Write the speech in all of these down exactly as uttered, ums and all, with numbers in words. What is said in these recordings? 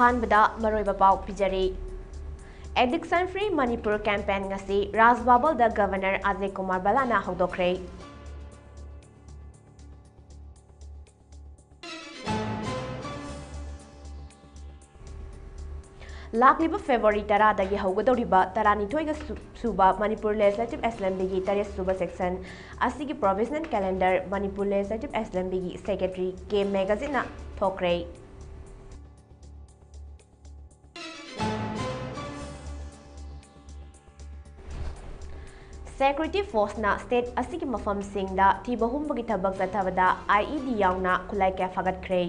ꯑꯍꯥꯟꯕꯗ ꯃꯔꯨꯑꯣꯏꯕ ꯄꯥꯎ ꯄꯤꯖꯔꯤ꯫ Addiction Free Manipur campaign ꯉꯁꯤ ꯔꯥꯖ ꯕꯥꯕꯜꯗ ꯒꯕꯔꯅꯔ ꯑꯖꯌ ꯀꯨꯃꯥꯔ ꯕꯂꯥꯅ ꯍꯧꯗꯣꯛꯈ꯭ꯔꯦ꯫ ꯂꯥꯛꯂꯤꯕ ꯐꯦꯕ꯭ꯔꯨꯋꯥꯔꯤ ꯇꯔꯥꯗꯒꯤ ꯍꯧꯒꯗꯧꯔꯤꯕ ꯇꯔꯥꯅꯤꯊꯣꯏꯒ ꯁꯨ-, ꯁꯨꯕ ꯃꯅꯤꯄꯨꯔ Legislative Assemblyꯒꯤ ꯇꯔꯦꯠ ꯁꯨꯕ session ꯑꯁꯤꯒꯤ provisional calendar Manipur Legislative Assemblyꯒꯤ secretary ꯀꯦ ꯃꯦꯒꯥꯖꯤꯠꯅ ꯊꯣꯛꯈ꯭ꯔꯦ꯫ Security forceꯅ state ꯑꯁꯤꯒꯤ ꯃꯐꯝꯁꯤꯡꯗ ꯊꯤꯕ ꯍꯨꯝꯕꯒꯤ ꯊꯕꯛ ꯆꯠꯊꯕꯗ I E D ꯌꯥꯎꯅ ꯈꯨꯠꯂꯥꯏ ꯀꯌꯥ ꯐꯥꯒꯠꯈ꯭ꯔꯦ꯫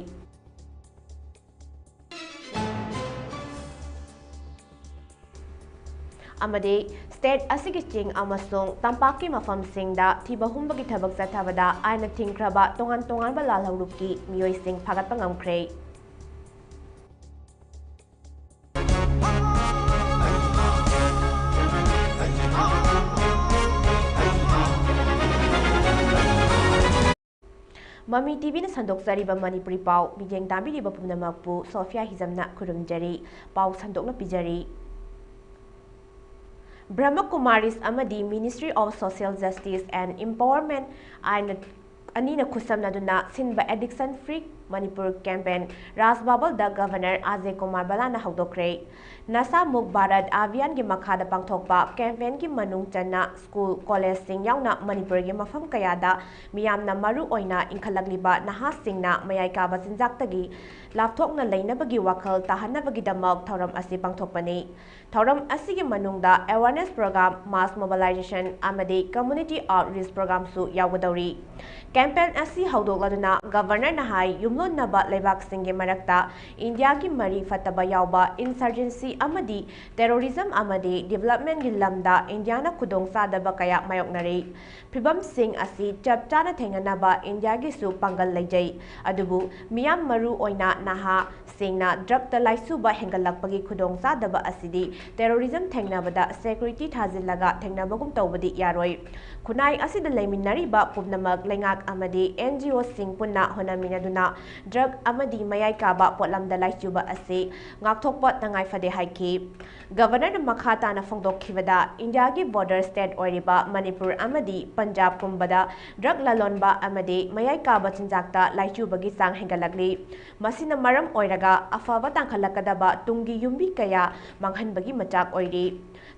ꯑꯃꯗꯤ state ꯑꯁꯤꯒꯤ ꯆꯤꯡ ꯑꯃꯁꯨꯡ ꯇꯝꯄꯥꯛꯀꯤ ꯃꯐꯝꯁꯤꯡꯗ ꯊꯤꯕ ꯍꯨꯝꯕꯒꯤ ꯊꯕꯛ ꯆꯠꯊꯕꯗ ꯑꯥꯏꯟꯅ ꯊꯤꯡꯈ꯭ꯔꯕ ꯇꯣꯉꯥꯟ ꯇꯣꯉꯥꯟꯕ ꯂꯥꯜꯍꯧꯂꯨꯞꯀꯤ ꯃꯤꯑꯣꯏꯁꯤꯡ ꯐꯥꯒꯠꯄ ꯉꯝꯈ꯭ꯔꯦ꯫ ꯃꯃꯤ ꯇꯤꯚꯤꯅ ꯁꯟꯗꯣꯛꯆꯔꯤꯕ ꯃꯅꯤꯄꯨꯔꯤ ꯄꯥꯎ ꯃꯤꯠꯌꯦꯡ ꯇꯥꯕꯤꯔꯤꯕ ꯄꯨꯝꯅꯃꯛꯄꯨ ꯁꯣꯐꯤꯌꯥ ꯍꯤꯖꯝꯅ ꯈꯨꯔꯨꯝꯖꯔꯤ꯫ ꯄꯥꯎ ꯁꯟꯗꯣꯛꯅ ꯄꯤꯖꯔꯤ꯫ ꯕ꯭ꯔꯍ꯭ꯃ ꯀꯨꯃꯥꯔꯤꯁ ꯑꯃꯗꯤ Ministry of Social Justice and Empowerment ꯑꯥꯏꯟꯅ ꯑꯅꯤꯅ ꯈꯨꯠꯁꯝꯅꯗꯨꯅ ꯁꯤꯟꯕ Addiction Free Manipur campaign ꯔꯥꯖ ꯕꯥꯕꯜꯗ ꯒꯕꯔꯅꯔ ꯑꯖꯌ ꯀꯨꯃꯥꯔ ꯕꯂꯥꯅ ꯍꯧꯗꯣꯛꯈ꯭ꯔꯦ꯫ ꯅꯁꯥ ꯃꯨꯛ ꯚꯥꯔꯠ ꯑꯚꯤꯌꯥꯟꯒꯤ ꯃꯈꯥꯗ ꯄꯥꯡꯊꯣꯛꯄ campaignꯒꯤ ꯃꯅꯨꯡ ꯆꯟꯅ ꯁ꯭ꯀꯨꯜ, ꯀꯣꯂꯦꯖꯁꯤꯡ ꯌꯥꯎꯅ ꯃꯅꯤꯄꯨꯔꯒꯤ ꯃꯐꯝ ꯀꯌꯥꯗ ꯃꯤꯌꯥꯝꯅ ꯃꯔꯨ ꯑꯣꯏꯅ ꯏꯟꯈꯠꯂꯛꯂꯤꯕ ꯅꯍꯥꯁꯤꯡꯅ ꯃꯌꯥꯏ ꯀꯥꯕ ꯆꯤꯟꯖꯥꯛꯇꯒꯤ ꯂꯥꯞꯊꯣꯛꯅ ꯂꯩꯅꯕꯒꯤ ꯋꯥꯈꯜ ꯇꯥꯍꯟꯅꯕꯒꯤꯗꯃꯛ ꯊꯧꯔꯝ ꯑꯁꯤ ꯄꯥꯡꯊꯣꯛꯄꯅꯤ꯫ ꯊꯧꯔꯝ ꯑꯁꯤꯒꯤ ꯃꯅꯨꯡꯗ awareness program, mass mobilization ꯑꯃꯗꯤ community outreach programꯁꯨ ꯌꯥꯎꯒꯗꯧꯔꯤ꯫ Campaign ꯑꯁꯤ ꯍꯧꯗꯣꯛꯂꯗꯨꯅ ꯒꯕꯔꯅꯔꯅ ꯍꯥꯏ, ꯌꯨꯝꯂꯣꯟꯅꯕ ꯂꯩꯕꯥꯛꯁꯤꯡꯒꯤ ꯃꯔꯛꯇ ꯏꯟꯗꯤꯌꯥꯒꯤ ꯃꯔꯤ ꯐꯠꯇꯕ ꯌꯥꯎꯕ insurgency ꯑꯃꯗꯤ terrorism ꯑꯃꯗꯤ developmentꯀꯤ ꯂꯝꯗ ꯏꯟꯗꯤꯌꯥꯅ ꯈꯨꯗꯣꯡꯆꯥꯗꯕ ꯀꯌꯥ ꯃꯥꯌꯣꯛꯅꯔꯤ꯫ ꯐꯤꯚꯝꯁꯤꯡ ꯑꯁꯤ ꯆꯞ ꯆꯥꯅ ꯊꯦꯡꯅꯅꯕ ꯏꯟꯗꯤꯌꯥꯒꯤꯁꯨ ꯄꯥꯡꯒꯜ ꯂꯩꯖꯩ꯫ ꯑꯗꯨꯕꯨ ꯃꯤꯌꯥꯝ, ꯃꯔꯨ ꯑꯣꯏꯅ ꯅꯍꯥꯁꯤꯡꯅ drugꯇ ꯂꯥꯏꯆꯨꯕ ꯍꯦꯟꯒꯠꯂꯛꯄꯒꯤ ꯈꯨꯗꯣꯡꯆꯥꯗꯕ ꯑꯁꯤꯗꯤ terrorism ꯊꯦꯡꯅꯕꯗ security ꯊꯥꯖꯤꯜꯂꯒ ꯊꯦꯡꯅꯕꯒꯨꯝ ꯇꯧꯕꯗꯤ ꯌꯥꯔꯣꯏ꯫ ꯈꯨꯟꯅꯥꯏ ꯑꯁꯤꯗ ꯂꯩꯃꯤꯟꯅꯔꯤꯕ ꯄꯨꯝꯅꯃꯛ ꯂꯩꯉꯥꯛ ꯑꯃꯗꯤ NGOꯁꯤꯡ ꯄꯨꯟꯅ ꯍꯣꯠꯅꯃꯤꯟꯅꯗꯨꯅ drug ꯑꯃꯗꯤ ꯃꯌꯥꯏ ꯀꯥꯕ ꯄꯣꯠꯂꯝꯗ ꯂꯥꯏꯆꯨꯕ ꯑꯁꯤ ꯉꯥꯛꯊꯣꯛꯄ ꯇꯉꯥꯏ ꯐꯗꯦ ꯍꯥꯏꯈꯤ꯫ ꯒꯕꯔꯅꯔꯅ ꯃꯈꯥ ꯇꯥꯅ ꯐꯣꯡꯗꯣꯛꯈꯤꯕꯗ, ꯏꯟꯗꯤꯌꯥꯒꯤ border state ꯑꯣꯏꯔꯤꯕ ꯃꯅꯤꯄꯨꯔ ꯑꯃꯗꯤ ꯄꯟꯖꯥꯕꯀꯨꯝꯕꯗ drug ꯂꯂꯣꯟꯕ ꯑꯃꯗꯤ ꯃꯌꯥꯏ ꯀꯥꯕ ꯆꯤꯟꯖꯥꯛꯇ ꯂꯥꯏꯆꯨꯕꯒꯤ ꯆꯥꯡ ꯍꯦꯟꯒꯠꯂꯛꯂꯤ꯫ ꯃꯁꯤꯅ ꯃꯔꯝ ꯑꯣꯏꯔꯒ ꯑꯐꯕ ꯇꯥꯡꯈꯠꯂꯛꯀꯗꯕ ꯇꯨꯡꯒꯤ ꯌꯨꯝꯕꯤ ꯀꯌꯥ ꯃꯥꯡꯍꯟꯕꯒꯤ ꯃꯆꯥꯛ ꯑꯣꯏꯔꯤ꯫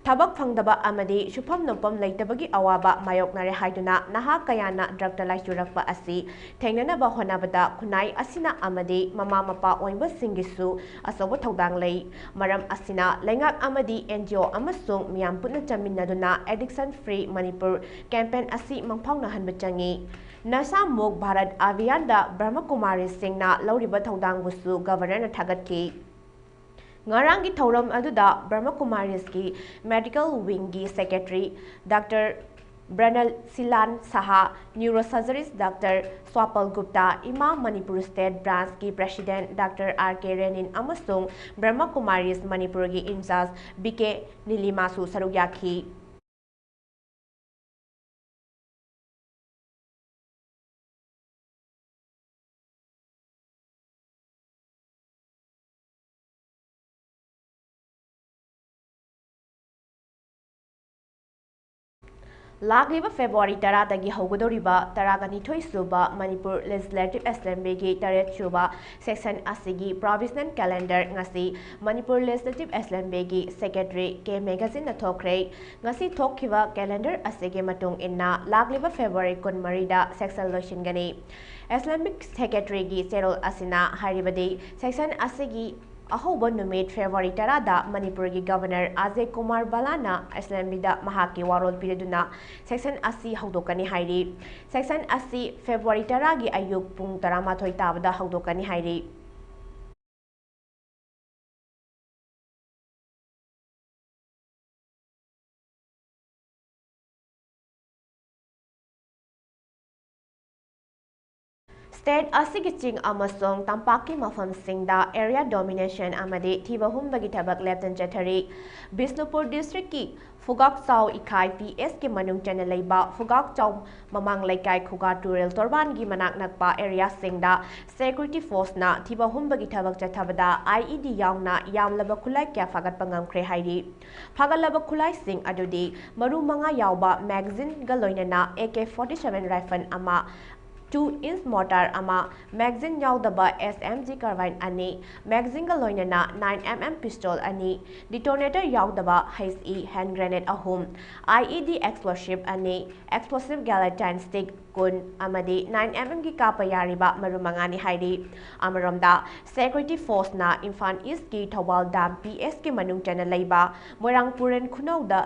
ꯊꯕꯛ ꯐꯪꯗꯕ ꯑꯃꯗꯤ ꯁꯨꯐꯝ ꯅꯣꯝꯐꯝ ꯂꯩꯇꯕꯒꯤ ꯑꯋꯥꯕ ꯃꯥꯌꯣꯛꯅꯔꯦ ꯍꯥꯏꯗꯨꯅ ꯅꯍꯥ ꯀꯌꯥꯅ drugꯇ ꯂꯥꯏꯆꯨꯔꯛꯄ ꯑꯁꯤ ꯊꯦꯡꯅꯅꯕ ꯍꯣꯠꯅꯕꯗ ꯈꯨꯟꯅꯥꯏ ꯑꯁꯤꯅ ꯑꯃꯗꯤ ꯃꯃꯥ ꯃꯄꯥ ꯑꯣꯏꯕꯁꯤꯡꯒꯤꯁꯨ ꯑꯆꯧꯕ ꯊꯧꯗꯥꯡ ꯂꯩ꯫ ꯃꯔꯝ ꯑꯁꯤꯅ ꯂꯩꯉꯥꯛ ꯑꯃꯗꯤ NGO ꯑꯃꯁꯨꯡ ꯃꯤꯌꯥꯝ ꯄꯨꯟꯅ ꯆꯪꯃꯤꯟꯅꯗꯨꯅ Addiction Free Manipur campaign ꯑꯁꯤ ꯃꯪꯐꯥꯎꯅꯍꯟꯕ ꯆꯪꯏ꯫ ꯅꯁꯥ ꯃꯨꯛ ꯚꯥꯔꯠ ꯑꯚꯤꯌꯥꯟꯗ ꯕ꯭ꯔꯍꯃꯀꯨꯃꯥꯔꯤꯁꯤꯡꯅ ꯂꯧꯔꯤꯕ ꯊꯧꯗꯥꯡꯕꯨꯁꯨ ꯒꯕꯔꯅꯔꯅ ꯊꯥꯒꯠꯈꯤ꯫ ꯉꯔꯥꯡꯒꯤ ꯊꯧꯔꯝ ꯑꯗꯨꯗ ꯕ꯭ꯔꯍꯃꯀꯨꯃꯥꯔꯤꯁꯀꯤ medical wingꯒꯤ secretary Doctor ꯕ꯭ꯔꯅꯜ ꯁꯤꯂꯥꯟ ꯁꯍꯥ, neurosurgeonist Doctor ꯁ꯭ꯋꯥꯄꯜ ꯒꯨꯞꯇꯥ, ꯏꯃꯥ Manipur state branchꯀꯤ president Doctor R K ꯔꯦꯅꯤꯟ ꯑꯃꯁꯨꯡ ꯕ꯭ꯔꯍꯃꯀꯨꯃꯥꯔꯤꯁ ꯃꯅꯤꯄꯨꯔꯒꯤ in charge B K ꯅꯤꯂꯤꯃꯥꯁꯨ ꯁꯔꯨꯛ ꯌꯥꯈꯤ꯫ ꯂꯥꯛꯂꯤꯕ February ꯇꯔꯥꯗꯒꯤ ꯍꯧꯒꯗꯧꯔꯤꯕ ꯇꯔꯥꯒ ꯅꯤꯊꯣꯏ ꯁꯨꯕ ꯃꯅꯤꯄꯨꯔ Legislative Assemblyꯒꯤ ꯇꯔꯦꯠ ꯁꯨꯕ session ꯑꯁꯤꯒꯤ provisional calendar ꯉꯁꯤ Manipur Legislative Assemblyꯒꯤ secretary K Magazine ꯊꯣꯛꯈ꯭ꯔꯦ꯫ ꯉꯁꯤ ꯊꯣꯛꯈꯤꯕ calendar ꯑꯁꯤꯒꯤ ꯃꯇꯨꯡ ꯏꯟꯅ ꯂꯥꯛꯂꯤꯕ February ꯀꯨꯟꯃꯔꯤꯗ session ꯂꯣꯏꯁꯤꯟꯒꯅꯤ꯫ Assembly secretaryꯒꯤ ꯆꯦꯔꯣꯜ ꯑꯁꯤꯅ ꯍꯥꯏꯔꯤꯕꯗꯤ, session ꯑꯁꯤꯒꯤ ꯑꯍꯧꯕ ꯅꯨꯃꯤꯠ February ꯇꯔꯥꯗ ꯃꯅꯤꯄꯨꯔꯒꯤ governor ꯑꯖꯌ ꯀꯨꯃꯥꯔ ꯚꯜꯂꯥꯅ assemblyꯗ ꯃꯍꯥꯛꯀꯤ ꯋꯥꯔꯣꯜ ꯄꯤꯔꯗꯨꯅ session ꯑꯁꯤ ꯍꯧꯗꯣꯛꯀꯅꯤ ꯍꯥꯏꯔꯤ꯫ Session ꯑꯁꯤ February ꯇꯔꯥꯒꯤ ꯑꯌꯨꯛ ꯄꯨꯡ ꯇꯔꯥꯃꯥꯊꯣꯏ ꯇꯥꯕꯗ ꯍꯧꯗꯣꯛꯀꯅꯤ ꯍꯥꯏꯔꯤ꯫ State ꯑꯁꯤꯒꯤ ꯆꯤꯡ ꯑꯃꯁꯨꯡ ꯇꯝꯄꯥꯛꯀꯤ ꯃꯐꯝꯁꯤꯡꯗ area domination ꯑꯃꯗꯤ ꯊꯤꯕ ꯍꯨꯝꯕꯒꯤ ꯊꯕꯛ ꯂꯦꯞꯇꯅ ꯆꯠꯊꯔꯤ꯫ ꯕꯤꯁꯅꯨꯄꯨꯔ districtꯀꯤ ꯐꯨꯒꯥꯛꯆꯥꯎ ꯏꯈꯥꯏ ꯄꯤ ꯑꯦꯁꯀꯤ ꯃꯅꯨꯡ ꯆꯟꯅ ꯂꯩꯕ ꯐꯨꯒꯥꯛꯆꯥꯎ ꯃꯃꯥꯡ ꯂꯩꯀꯥꯏ ꯈꯨꯒꯥ ꯇꯨꯔꯦꯜ ꯇꯣꯔꯕꯥꯟꯒꯤ ꯃꯅꯥꯛ ꯅꯛꯄ ꯑꯦꯔꯤꯌꯥꯁꯤꯡꯗ ꯁꯦꯀ꯭ꯌꯨꯔꯤꯇꯤ ꯐꯣꯔꯁꯅ ꯊꯤꯕ ꯍꯨꯝꯕꯒꯤ ꯊꯕꯛ ꯆꯠꯊꯕꯗ ꯑꯥꯏ ꯏ ꯗꯤ ꯌꯥꯎꯅ ꯌꯥꯝꯂꯕ ꯈꯨꯠꯂꯥꯏ ꯀꯌꯥ ꯐꯥꯒꯠꯄ ꯉꯝꯈ꯭ꯔꯦ ꯍꯥꯏꯔꯤ꯫ ꯐꯥꯒꯠꯂꯕ ꯈꯨꯠꯂꯥꯏꯁꯤꯡ ꯑꯗꯨꯗꯤ ꯃꯔꯨ ꯃꯉꯥ ꯌꯥꯎꯕ ꯃꯦꯒꯥꯖꯤꯟꯒ ꯂꯣꯏꯅꯅ ꯑꯦ ꯀꯦ ꯐꯣꯔꯇꯤ ꯁꯚꯦꯟ ꯔꯥꯏꯐꯜ ꯑꯃ, ꯇꯨ ꯏꯟꯆ ꯃꯣꯔꯇꯥꯔ ꯑꯃ, ꯃꯦꯒꯥꯖꯤꯟ ꯌꯥꯎꯗꯕ ꯑꯦꯁ ꯑꯦꯝ ꯖꯤ ꯀꯥꯔꯕꯥꯏꯟ ꯑꯅꯤ, ꯃꯦꯒꯥꯖꯤꯟꯒ ꯂꯣꯏꯅꯅ ꯅꯥꯏꯟ ꯑꯦꯝ ꯑꯦꯝ ꯄꯤꯁꯇꯣꯜ ꯑꯅꯤ, ꯗꯤꯇꯣꯅꯦꯇꯔ ꯌꯥꯎꯗꯕ ꯍꯩꯆ ꯏ ꯍꯦꯟ ꯒ꯭ꯔꯦꯅꯦꯗ ꯑꯍꯨꯝ, ꯑꯥꯏ ꯏ ꯗꯤ ꯑꯦꯛꯁꯄ꯭ꯂꯣꯁꯤꯚ ꯑꯅꯤ, ꯑꯦꯛꯁꯄ꯭ꯂꯣꯁꯤꯚ ꯒꯦꯂꯦꯇꯥꯏꯟ ꯁ꯭ꯇꯤꯛ ꯀꯨꯟ ꯑꯃꯗꯤ ꯅꯥꯏꯟ ꯑꯦꯝ ꯑꯦꯝꯒꯤ ꯀꯥꯞꯄ ꯌꯥꯔꯤꯕ ꯃꯔꯨ ꯃꯉꯥꯅꯤ ꯍꯥꯏꯔꯤ꯫ ꯑꯃꯔꯣꯝꯗ, ꯁꯦꯀ꯭ꯌꯨꯔꯤꯇꯤ ꯐꯣꯔꯁꯅ ꯏꯝꯐꯥꯜ ꯏꯁꯀꯤ ꯊꯧꯕꯥꯜ ꯗꯥꯝ ꯄꯤ ꯑꯦꯁꯀꯤ ꯃꯅꯨꯡ ꯆꯟꯅ ꯂꯩꯕ ꯃꯣꯏꯔꯥꯡꯄꯨꯔꯦꯟ ꯈꯨꯅꯧꯗ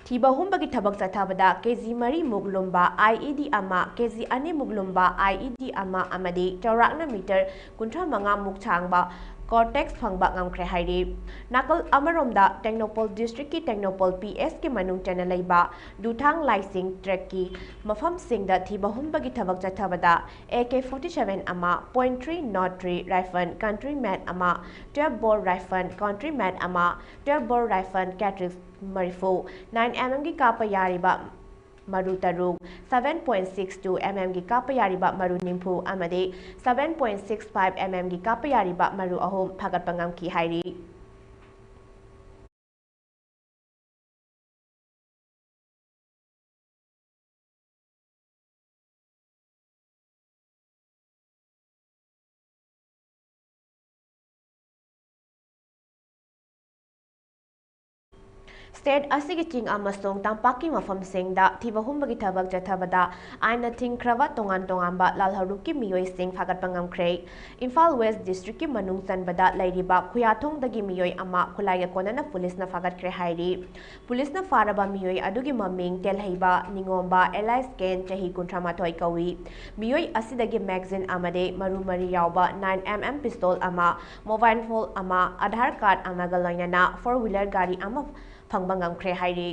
ꯊꯤꯕ ꯍꯨꯝꯕꯒꯤ ꯊꯕꯛ ꯆꯠꯊꯕꯗ ꯀꯦ ꯖꯤ ꯃꯔꯤꯃꯨꯛ ꯂꯨꯝꯕ ꯑꯥꯏ ꯏ ꯗꯤ ꯑꯃ, ꯀꯦ ꯖꯤ ꯑꯅꯤꯃꯨꯛ ꯂꯨꯝꯕ ꯑꯥꯏ ꯏ ꯗꯤ ꯑꯃ ꯑꯃꯗꯤ ꯆꯥꯎꯔꯥꯛꯅ ꯃꯤꯇꯔ ꯀꯨꯟꯊ꯭ꯔꯥ ꯃꯉꯥꯃꯨꯛ ꯁꯥꯡꯕ ꯀꯣꯔꯇꯦꯛꯁ ꯐꯪꯕ ꯉꯝꯈ꯭ꯔꯦ ꯍꯥꯏꯔꯤ꯫ ꯅꯥꯀꯜ ꯑꯃꯔꯣꯝꯗ, ꯇꯦꯡꯅꯧꯄꯜ ꯗꯤꯁꯇ꯭ꯔꯤꯛꯀꯤ ꯇꯦꯡꯅꯧꯄꯜ ꯄꯤ ꯑꯦꯁꯀꯤ ꯃꯅꯨꯡ ꯆꯟꯅ ꯂꯩꯕ ꯗꯨꯊꯥꯡ ꯂꯥꯏꯁꯤꯡ ꯇ꯭ꯔꯦꯛꯀꯤ ꯃꯐꯝꯁꯤꯡꯗ ꯊꯤꯕ ꯍꯨꯝꯕꯒꯤ ꯊꯕꯛ ꯆꯠꯊꯕꯗ ꯑꯦ ꯀꯦ ꯐꯣꯔꯇꯤ ꯁꯚꯦꯟ ꯑꯃ, point three not three rifle country made ꯑꯃ, ꯇꯨꯌꯦꯜꯐ ꯕꯣꯔ ꯔꯥꯏꯐꯜ ꯀꯟꯇ꯭ꯔꯤ ꯃꯦꯠ ꯑꯃ, ꯇꯨꯌꯦꯜꯐ ꯕꯣꯔ ꯔꯥꯏꯐꯜ ꯀꯦꯇ꯭ꯔꯤꯛꯁ ꯃꯔꯤꯐꯨ, ꯅꯥꯏꯟ ꯑꯦꯝ ꯑꯦꯝꯒꯤ ꯀꯥꯞꯄ ꯌꯥꯔꯤꯕ ꯃꯔꯨ ꯇꯔꯨꯛ, seven point six two M ꯑꯦꯝꯒꯤ ꯀꯥꯞꯄ ꯌꯥꯔꯤꯕ ꯃꯔꯨ ꯅꯤꯐꯨ ꯑꯃꯗꯤ seven point six five M ꯑꯦꯝꯒꯤ ꯀꯥꯞꯄ ꯌꯥꯔꯤꯕ ꯃꯔꯨ ꯑꯍꯨꯝ ꯐꯥꯒꯠꯄ ꯉꯝꯈꯤ ꯍꯥꯏꯔꯤ꯫ ꯁ꯭ꯇꯦꯠ ꯑꯁꯤꯒꯤ ꯆꯤꯡ ꯑꯃꯁꯨꯡ ꯇꯝꯄꯥꯛꯀꯤ ꯃꯐꯝꯁꯤꯡꯗ ꯊꯤꯕ ꯍꯨꯝꯕꯒꯤ ꯊꯕꯛ ꯆꯠꯊꯕꯗ ꯑꯥꯏꯟꯅ ꯊꯤꯡꯈ꯭ꯔꯕ ꯇꯣꯉꯥꯟ ꯇꯣꯉꯥꯟꯕ ꯂꯥꯜꯍꯧꯂꯨꯞꯀꯤ ꯃꯤꯑꯣꯏꯁꯤꯡ ꯐꯥꯒꯠꯄ ꯉꯝꯈ꯭ꯔꯦ꯫ ꯏꯝꯐꯥꯜ ꯋꯦꯁ ꯗꯤꯁꯇ꯭ꯔꯤꯛꯀꯤ ꯃꯅꯨꯡ ꯆꯟꯕꯗ ꯂꯩꯔꯤꯕ ꯈꯨꯌꯥꯊꯣꯡꯗꯒꯤ ꯃꯤꯑꯣꯏ ꯑꯃ ꯈꯨꯠꯂꯥꯏꯒ ꯀꯣꯟꯅꯅ ꯄꯨꯂꯤꯁꯅ ꯐꯥꯒꯠꯈ꯭ꯔꯦ ꯍꯥꯏꯔꯤ꯫ ꯄꯨꯂꯤꯁꯅ ꯐꯥꯔꯕ ꯃꯤꯑꯣꯏ ꯑꯗꯨꯒꯤ ꯃꯃꯤꯡ ꯇꯦꯜꯍꯩꯕ ꯅꯤꯉꯣꯝꯕ ꯑꯦꯂꯥꯏꯁ ꯀꯦꯟ, ꯆꯍꯤ ꯀꯨꯟꯊ꯭ꯔꯥ ꯃꯥꯊꯣꯏ ꯀꯧꯏ꯫ ꯃꯤꯑꯣꯏ ꯑꯁꯤꯗꯒꯤ ꯃꯦꯒꯥꯖꯤꯟ ꯑꯃꯗꯤ ꯃꯔꯨ ꯃꯔꯤ ꯌꯥꯎꯕ ꯅꯥꯏꯟ ꯑꯦꯝ ꯑꯦꯝ ꯄꯤꯁꯇꯣꯜ ꯑꯃ, ꯃꯣꯕꯥꯏꯜ ꯐꯣꯟ ꯑꯃ, ꯑꯙꯥꯔ ꯀꯥꯔꯗ ꯑꯃꯒ ꯂꯣꯏꯅꯅ ꯐꯣꯔ ꯋꯤꯂꯔ ꯒꯥꯔꯤ ꯑꯃ ꯐꯪꯕ ꯉꯝꯈ꯭ꯔꯦ ꯍꯥꯏꯔꯤ꯫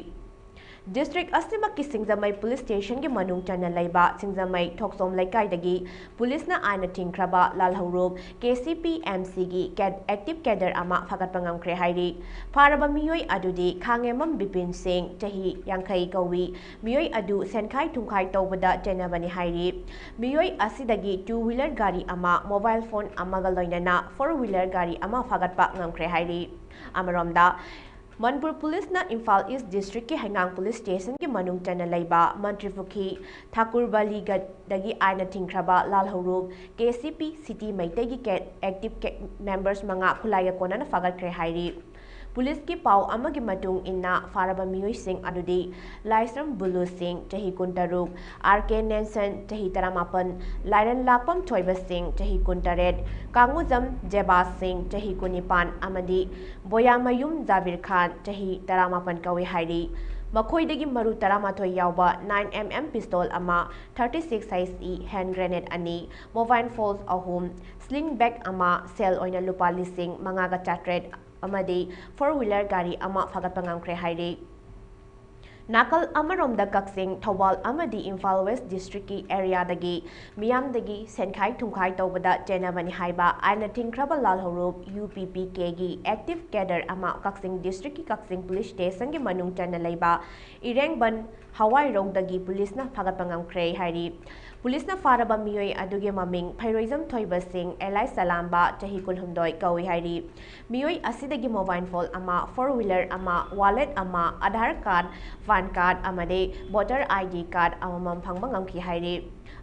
District ꯑꯁꯤꯃꯛꯀꯤ ꯁꯤꯡꯖꯃꯩ Police Station ꯒꯤ ꯃꯅꯨꯡ ꯆꯟꯅ ꯂꯩꯕ ꯁꯤꯡꯖꯃꯩ ꯊꯣꯛꯆꯣꯝ ꯂꯩꯀꯥꯏꯗꯒꯤ ꯄꯨꯂꯤꯁꯅ ꯑꯥꯏꯟꯅ ꯊꯤꯡꯈ꯭ꯔꯕ ꯂꯥꯜꯍꯧꯂꯨꯞ K C P M C ꯒꯤ ꯀꯦꯠ-, active cadre ꯑꯃ ꯐꯥꯒꯠꯄ ꯉꯝꯈ꯭ꯔꯦ ꯍꯥꯏꯔꯤ꯫ ꯐꯥꯔꯕ ꯃꯤꯑꯣꯏ ꯑꯗꯨꯗꯤ ꯈꯥꯉꯦꯝꯕꯝ ꯕꯤꯄꯤꯟ ꯁꯤꯡ, ꯆꯍꯤ ꯌꯥꯡꯈꯩ ꯀꯧꯏ꯫ ꯃꯤꯑꯣꯏ ꯑꯗꯨ ꯁꯦꯟꯈꯥꯏ ꯊꯨꯝꯈꯥꯏ ꯇꯧꯕꯗ ꯆꯦꯟꯅꯕꯅꯤ ꯍꯥꯏꯔꯤ꯫ ꯃꯤꯑꯣꯏ ꯑꯁꯤꯗꯒꯤ two wheeler ꯒꯥꯔꯤ ꯑꯃ, mobile phone ꯑꯃꯒ ꯂꯣꯏꯅꯅ four wheeler ꯒꯥꯔꯤ ꯑꯃ ꯐꯥꯒꯠꯄ ꯉꯝꯈ꯭ꯔꯦ ꯍꯥꯏꯔꯤ꯫ ꯑꯃꯔꯣꯝꯗ, ꯃꯅꯤꯄꯨꯔ ꯄꯨꯂꯤꯁꯅ ꯏꯝꯐꯥꯜ East District ꯀꯤ ꯍꯩꯉꯥꯡ Police Station ꯒꯤ ꯃꯅꯨꯡ ꯆꯟꯅ ꯂꯩꯕ ꯃꯟꯇ꯭ꯔꯤꯄꯨꯈ꯭ꯔꯤ ꯊꯥꯀꯨꯔꯕꯂꯤꯒꯗꯒꯤ ꯑꯥꯏꯟꯅ ꯊꯤꯡꯈ꯭ꯔꯕ ꯂꯥꯜꯍꯧꯂꯨꯞ K C P City ꯃꯩꯇꯩꯒꯤ ꯀꯦꯠ-, active ꯀꯦꯠ members ꯃꯉꯥ ꯈꯨꯠꯂꯥꯏꯒ ꯀꯣꯟꯅꯅ ꯐꯥꯒꯠꯈ꯭ꯔꯦ ꯍꯥꯏꯔꯤ꯫ ꯄꯨꯂꯤꯁꯀꯤ ꯄꯥꯎ ꯑꯃꯒꯤ ꯃꯇꯨꯡ ꯏꯟꯅ, ꯐꯥꯔꯕ ꯃꯤꯑꯣꯏꯁꯤꯡ ꯑꯗꯨꯗꯤ ꯂꯥꯏꯁ꯭ꯔꯝ ꯕꯨꯂꯨ ꯁꯤꯡ, ꯆꯍꯤ ꯀꯨꯟꯇꯔꯨꯛ, R K ꯅꯦꯟꯁꯟ, ꯆꯍꯤ ꯇꯔꯥꯃꯥꯄꯟ, ꯂꯥꯏꯔꯦꯟ ꯂꯥꯛꯄꯝ ꯊꯣꯏꯕ ꯁꯤꯡ, ꯆꯍꯤ ꯀꯨꯟꯇꯔꯦꯠ, ꯀꯥꯡꯉꯨꯖꯝ ꯖꯦꯕꯥ ꯁꯤꯡ, ꯆꯍꯤ ꯀꯨꯟꯅꯤꯄꯥꯟ, ꯑꯃꯗꯤ ꯕꯣꯌꯥꯃꯌꯨꯝ ꯖꯥꯕꯤꯔ ꯈꯥꯟ, ꯆꯍꯤ ꯇꯔꯥꯃꯥꯄꯟ ꯀꯧꯏ ꯍꯥꯏꯔꯤ꯫ ꯃꯈꯣꯏꯗꯒꯤ ꯃꯔꯨ ꯇꯔꯥꯃꯥꯊꯣꯏ ꯌꯥꯎꯕ nine M M pistol ꯑꯃ, thirty six H E hand grenade ꯑꯅꯤ, mobile phone ꯑꯍꯨꯝ, sling bag ꯑꯃ, ꯁꯦꯜ ꯑꯣꯏꯅ ꯂꯨꯄꯥ ꯂꯤꯁꯤꯡ ꯃꯉꯥꯒ ꯆꯥꯇ꯭ꯔꯦꯠ ꯑꯃꯗꯤ four wheeler ꯒꯥꯔꯤ ꯑꯃ ꯐꯥꯒꯠꯄ ꯉꯝꯈ꯭ꯔꯦ ꯍꯥꯏꯔꯤ꯫ ꯅꯥꯀꯜ ꯑꯃꯔꯣꯝꯗ, ꯀꯛꯆꯤꯡ, ꯊꯧꯕꯥꯜ ꯑꯃꯗꯤ ꯏꯝꯐꯥꯜ West District ꯀꯤ area ꯗꯒꯤ ꯃꯤꯌꯥꯝꯗꯒꯤ ꯁꯦꯟꯈꯥꯏ ꯊꯨꯝꯈꯥꯏ ꯇꯧꯕꯗ ꯆꯦꯟꯅꯕꯅꯤ ꯍꯥꯏꯕ ꯑꯥꯏꯟꯅ ꯊꯤꯡꯈ꯭ꯔꯕ ꯂꯥꯜꯍꯧꯂꯨꯞ U P P K ꯒꯤ active cadre ꯑꯃ ꯀꯛꯆꯤꯡ District ꯀꯤ ꯀꯛꯆꯤꯡ Police Station ꯒꯤ ꯃꯅꯨꯡ ꯆꯟꯅ ꯂꯩꯕ ꯏꯔꯦꯡꯕꯟ ꯍꯋꯥꯏꯔꯧꯗꯒꯤ ꯄꯨꯂꯤꯁꯅ ꯐꯥꯒꯠꯄ ꯉꯝꯈ꯭ꯔꯦ ꯍꯥꯏꯔꯤ꯫ ꯄꯨꯂꯤꯁꯅ ꯐꯥꯔꯕ ꯃꯤꯑꯣꯏ ꯑꯗꯨꯒꯤ ꯃꯃꯤꯡ ꯐꯩꯔꯣꯏꯖꯝ ꯊꯣꯏꯕ ꯁꯤꯡ alias ꯆꯂꯥꯝꯕ, ꯆꯍꯤ ꯀꯨꯟꯍꯨꯝꯗꯣꯏ ꯀꯧꯏ ꯍꯥꯏꯔꯤ꯫ ꯃꯤꯑꯣꯏ ꯑꯁꯤꯗꯒꯤ mobile phone ꯑꯃ, four wheeler ꯑꯃ, wallet ꯑꯃ, Aadhaar card, PAN card ꯑꯃꯗꯤ voter I D card ꯑꯃꯃꯝ ꯐꯪꯕ ꯉꯝꯈꯤ ꯍꯥꯏꯔꯤ꯫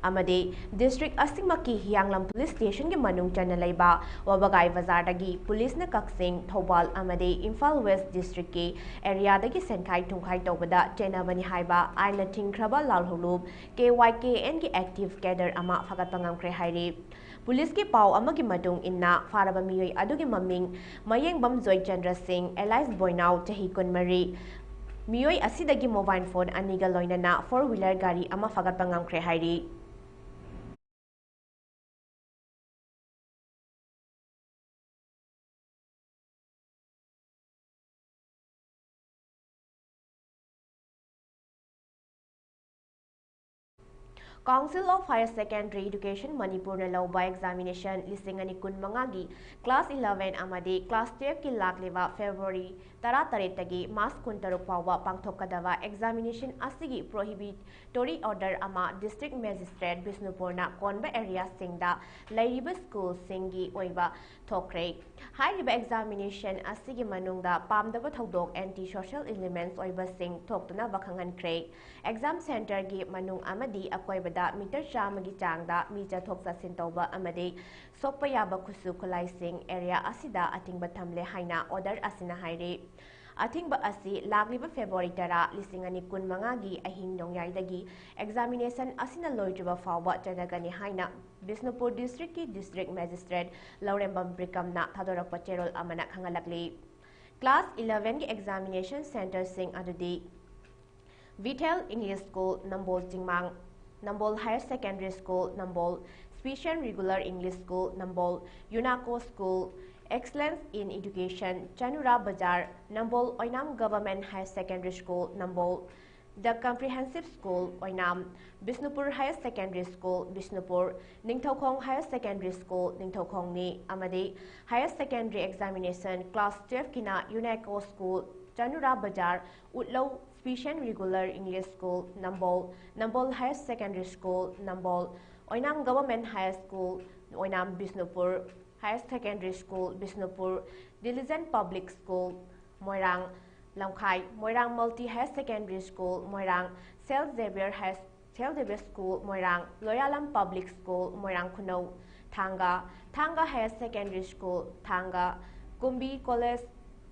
ꯑꯃꯗꯤ district ꯑꯁꯤꯃꯛꯀꯤ ꯍꯤꯌꯥꯡꯂꯝ Police Station ꯒꯤ ꯃꯅꯨꯡ ꯆꯟꯅ ꯂꯩꯕ ꯋꯥꯕꯒꯥꯏ ꯕꯖꯥꯔꯗꯒꯤ ꯄꯨꯂꯤꯁꯅ ꯀꯛꯆꯤꯡ, ꯊꯧꯕꯥꯜ ꯑꯃꯗꯤ ꯏꯝꯐꯥꯜ West District ꯀꯤ area ꯗꯒꯤ ꯁꯦꯟꯈꯥꯏ ꯊꯨꯝꯈꯥꯏ ꯇꯧꯕꯗ ꯆꯦꯟꯅꯕꯅꯤ ꯍꯥꯏꯕ ꯑꯥꯏꯟꯅ ꯊꯤꯡꯈ꯭ꯔꯕ ꯂꯥꯜꯍꯧꯂꯨꯞ K Y K N ꯒꯤ active cadre ꯑꯃ ꯐꯥꯒꯠꯄ ꯉꯝꯈ꯭ꯔꯦ ꯍꯥꯏꯔꯤ꯫ ꯄꯨꯂꯤꯁꯀꯤ ꯄꯥꯎ ꯑꯃꯒꯤ ꯃꯇꯨꯡ ꯏꯟꯅ, ꯐꯥꯔꯕ ꯃꯤꯑꯣꯏ ꯑꯗꯨꯒꯤ ꯃꯃꯤꯡ ꯃꯌꯦꯡꯕꯝ ꯖꯣꯏꯆꯟꯗ꯭ꯔ ꯁꯤꯡ alias ꯕꯣꯏꯅꯥꯎ, ꯆꯍꯤ ꯀꯨꯟꯃꯔꯤ꯫ ꯃꯤꯑꯣꯏ ꯑꯁꯤꯗꯒꯤ mobile phone ꯑꯅꯤꯒ ꯂꯣꯏꯅꯅ four wheeler ꯒꯥꯔꯤ ꯑꯃ ꯐꯥꯒꯠꯄ ꯉꯝꯈ꯭ꯔꯦ ꯍꯥꯏꯔꯤ꯫ Council of Higher Secondary Education ꯃꯅꯤꯄꯨꯔꯅ ꯂꯧꯕ examination ꯂꯤꯁꯤꯡ ꯑꯅꯤ ꯀꯨꯟꯃꯉꯥꯒꯤ class eleven ꯑꯃꯗꯤ class twelveꯀꯤ ꯂꯥꯛꯂꯤꯕ February ꯇꯔꯥꯇꯔꯦꯠꯇꯒꯤ March ꯀꯨꯟꯇꯔꯨꯛ ꯐꯥꯎꯕ ꯄꯥꯡꯊꯣꯛꯀꯗꯕ examination ꯑꯁꯤꯒꯤ prohibitory order ꯑꯃ District Magistrate ꯕꯤꯁꯅꯨꯄꯨꯔꯅ ꯀꯣꯟꯕ areaꯁꯤꯡꯗ ꯂꯩꯔꯤꯕ schoolꯁꯤꯡꯒꯤ ꯑꯣꯏꯕ ꯊꯣꯛꯈ꯭ꯔꯦ꯫ ꯍꯥꯏꯔꯤꯕ examination ꯑꯁꯤꯒꯤ ꯃꯅꯨꯡꯗ ꯄꯥꯝꯗꯕ ꯊꯧꯗꯣꯛ, anti social elements ꯑꯣꯏꯕꯁꯤꯡ ꯊꯣꯛꯇꯅꯕ ꯈꯪꯍꯟꯈ꯭ꯔꯦ꯫ Exam centreꯒꯤ ꯃꯅꯨꯡ ꯑꯃꯗꯤ ꯑꯀꯣꯏꯕꯗ meter ꯆꯥꯝꯃꯒꯤ ꯆꯥꯡꯗ ꯃꯤ ꯆꯠꯊꯣꯛ ꯆꯠꯁꯤꯟ ꯇꯧꯕ ꯑꯃꯗꯤ ꯁꯣꯛꯄ ꯌꯥꯕ ꯈꯨꯠꯁꯨ ꯈꯨꯠꯂꯥꯏꯁꯤꯡ area ꯑꯁꯤꯗ ꯑꯊꯤꯡꯕ ꯊꯝꯂꯦ ꯍꯥꯏꯅ order ꯑꯁꯤꯅ ꯍꯥꯏꯔꯤ꯫ ꯑꯊꯤꯡꯕ ꯑꯁꯤ ꯂꯥꯛꯂꯤꯕ February ꯇꯔꯥ, ꯂꯤꯁꯤꯡ ꯑꯅꯤ ꯀꯨꯟꯃꯉꯥꯒꯤ ꯑꯍꯤꯡ ꯅꯣꯡꯌꯥꯏꯗꯒꯤ examination ꯑꯁꯤꯅ ꯂꯣꯏꯗ꯭ꯔꯤꯕ ꯐꯥꯎꯕ ꯆꯠꯅꯒꯅꯤ ꯍꯥꯏꯅ ꯕꯤꯁꯅꯨꯄꯨꯔ districtꯀꯤ District Magistrate ꯂꯧꯔꯦꯝꯕꯝ ꯕ꯭ꯔꯤꯀꯝꯅ ꯊꯥꯗꯣꯔꯛꯄ ꯆꯦꯔꯣꯜ ꯑꯃꯅ ꯈꯪꯍꯜꯂꯛꯂꯤ꯫ Class elevenꯒꯤ examination centreꯁꯤꯡ ꯑꯗꯨꯗꯤ ꯕꯤꯊꯦꯜ English School, Nambol ꯆꯤꯡꯃꯥꯡ, Nambol Higher Secondary School, Nambol Special Regular English School, Nambol UNACO School, Excellence in Education, ꯆꯅꯨꯔꯥ ꯕꯖꯥꯔ, ꯅꯝꯕꯣꯜ ꯑꯣꯏꯅꯥꯝ Government Higher Secondary School, Nambol The Comprehensive School, Oinam, Bishnupur Higher Secondary School, Bishnupur, Ningthoukhong Higher Secondary School, ꯅꯤꯡꯊꯧꯈꯣꯡꯅꯤ, ꯑꯃꯗꯤ Higher Secondary Examination Class twelveꯀꯤꯅ UNACO School, ꯆꯅꯨꯔꯥ ꯕꯖꯥꯔ, ꯎꯠꯂꯧ Special Regular English School, ꯅꯝꯕꯣꯜ, ꯅꯝꯕꯣꯜ Higher Secondary School, ꯅꯝꯕꯣꯜ, ꯑꯣꯏꯅꯥꯝ Government High School, ꯑꯣꯏꯅꯥꯝ, Bishnupur Higher Secondary School, Bishnupur, Diligent Public School, ꯃꯣꯏꯔꯥꯡ, ꯂꯝꯈꯥꯏ, ꯃꯣꯏꯔꯥꯡ Multi Higher Secondary School, ꯃꯣꯏꯔꯥꯡ, Saint Xavier High, Saint Xavier School, ꯃꯣꯏꯔꯥꯡ, ꯂꯣꯌꯥꯂꯝ Public School, ꯃꯣꯏꯔꯥꯡ ꯈꯨꯅꯧ, ꯊꯥꯡꯒ, ꯊꯥꯡꯒ Higher Secondary School, ꯊꯥꯡꯒ, ꯀꯨꯝꯕꯤ College,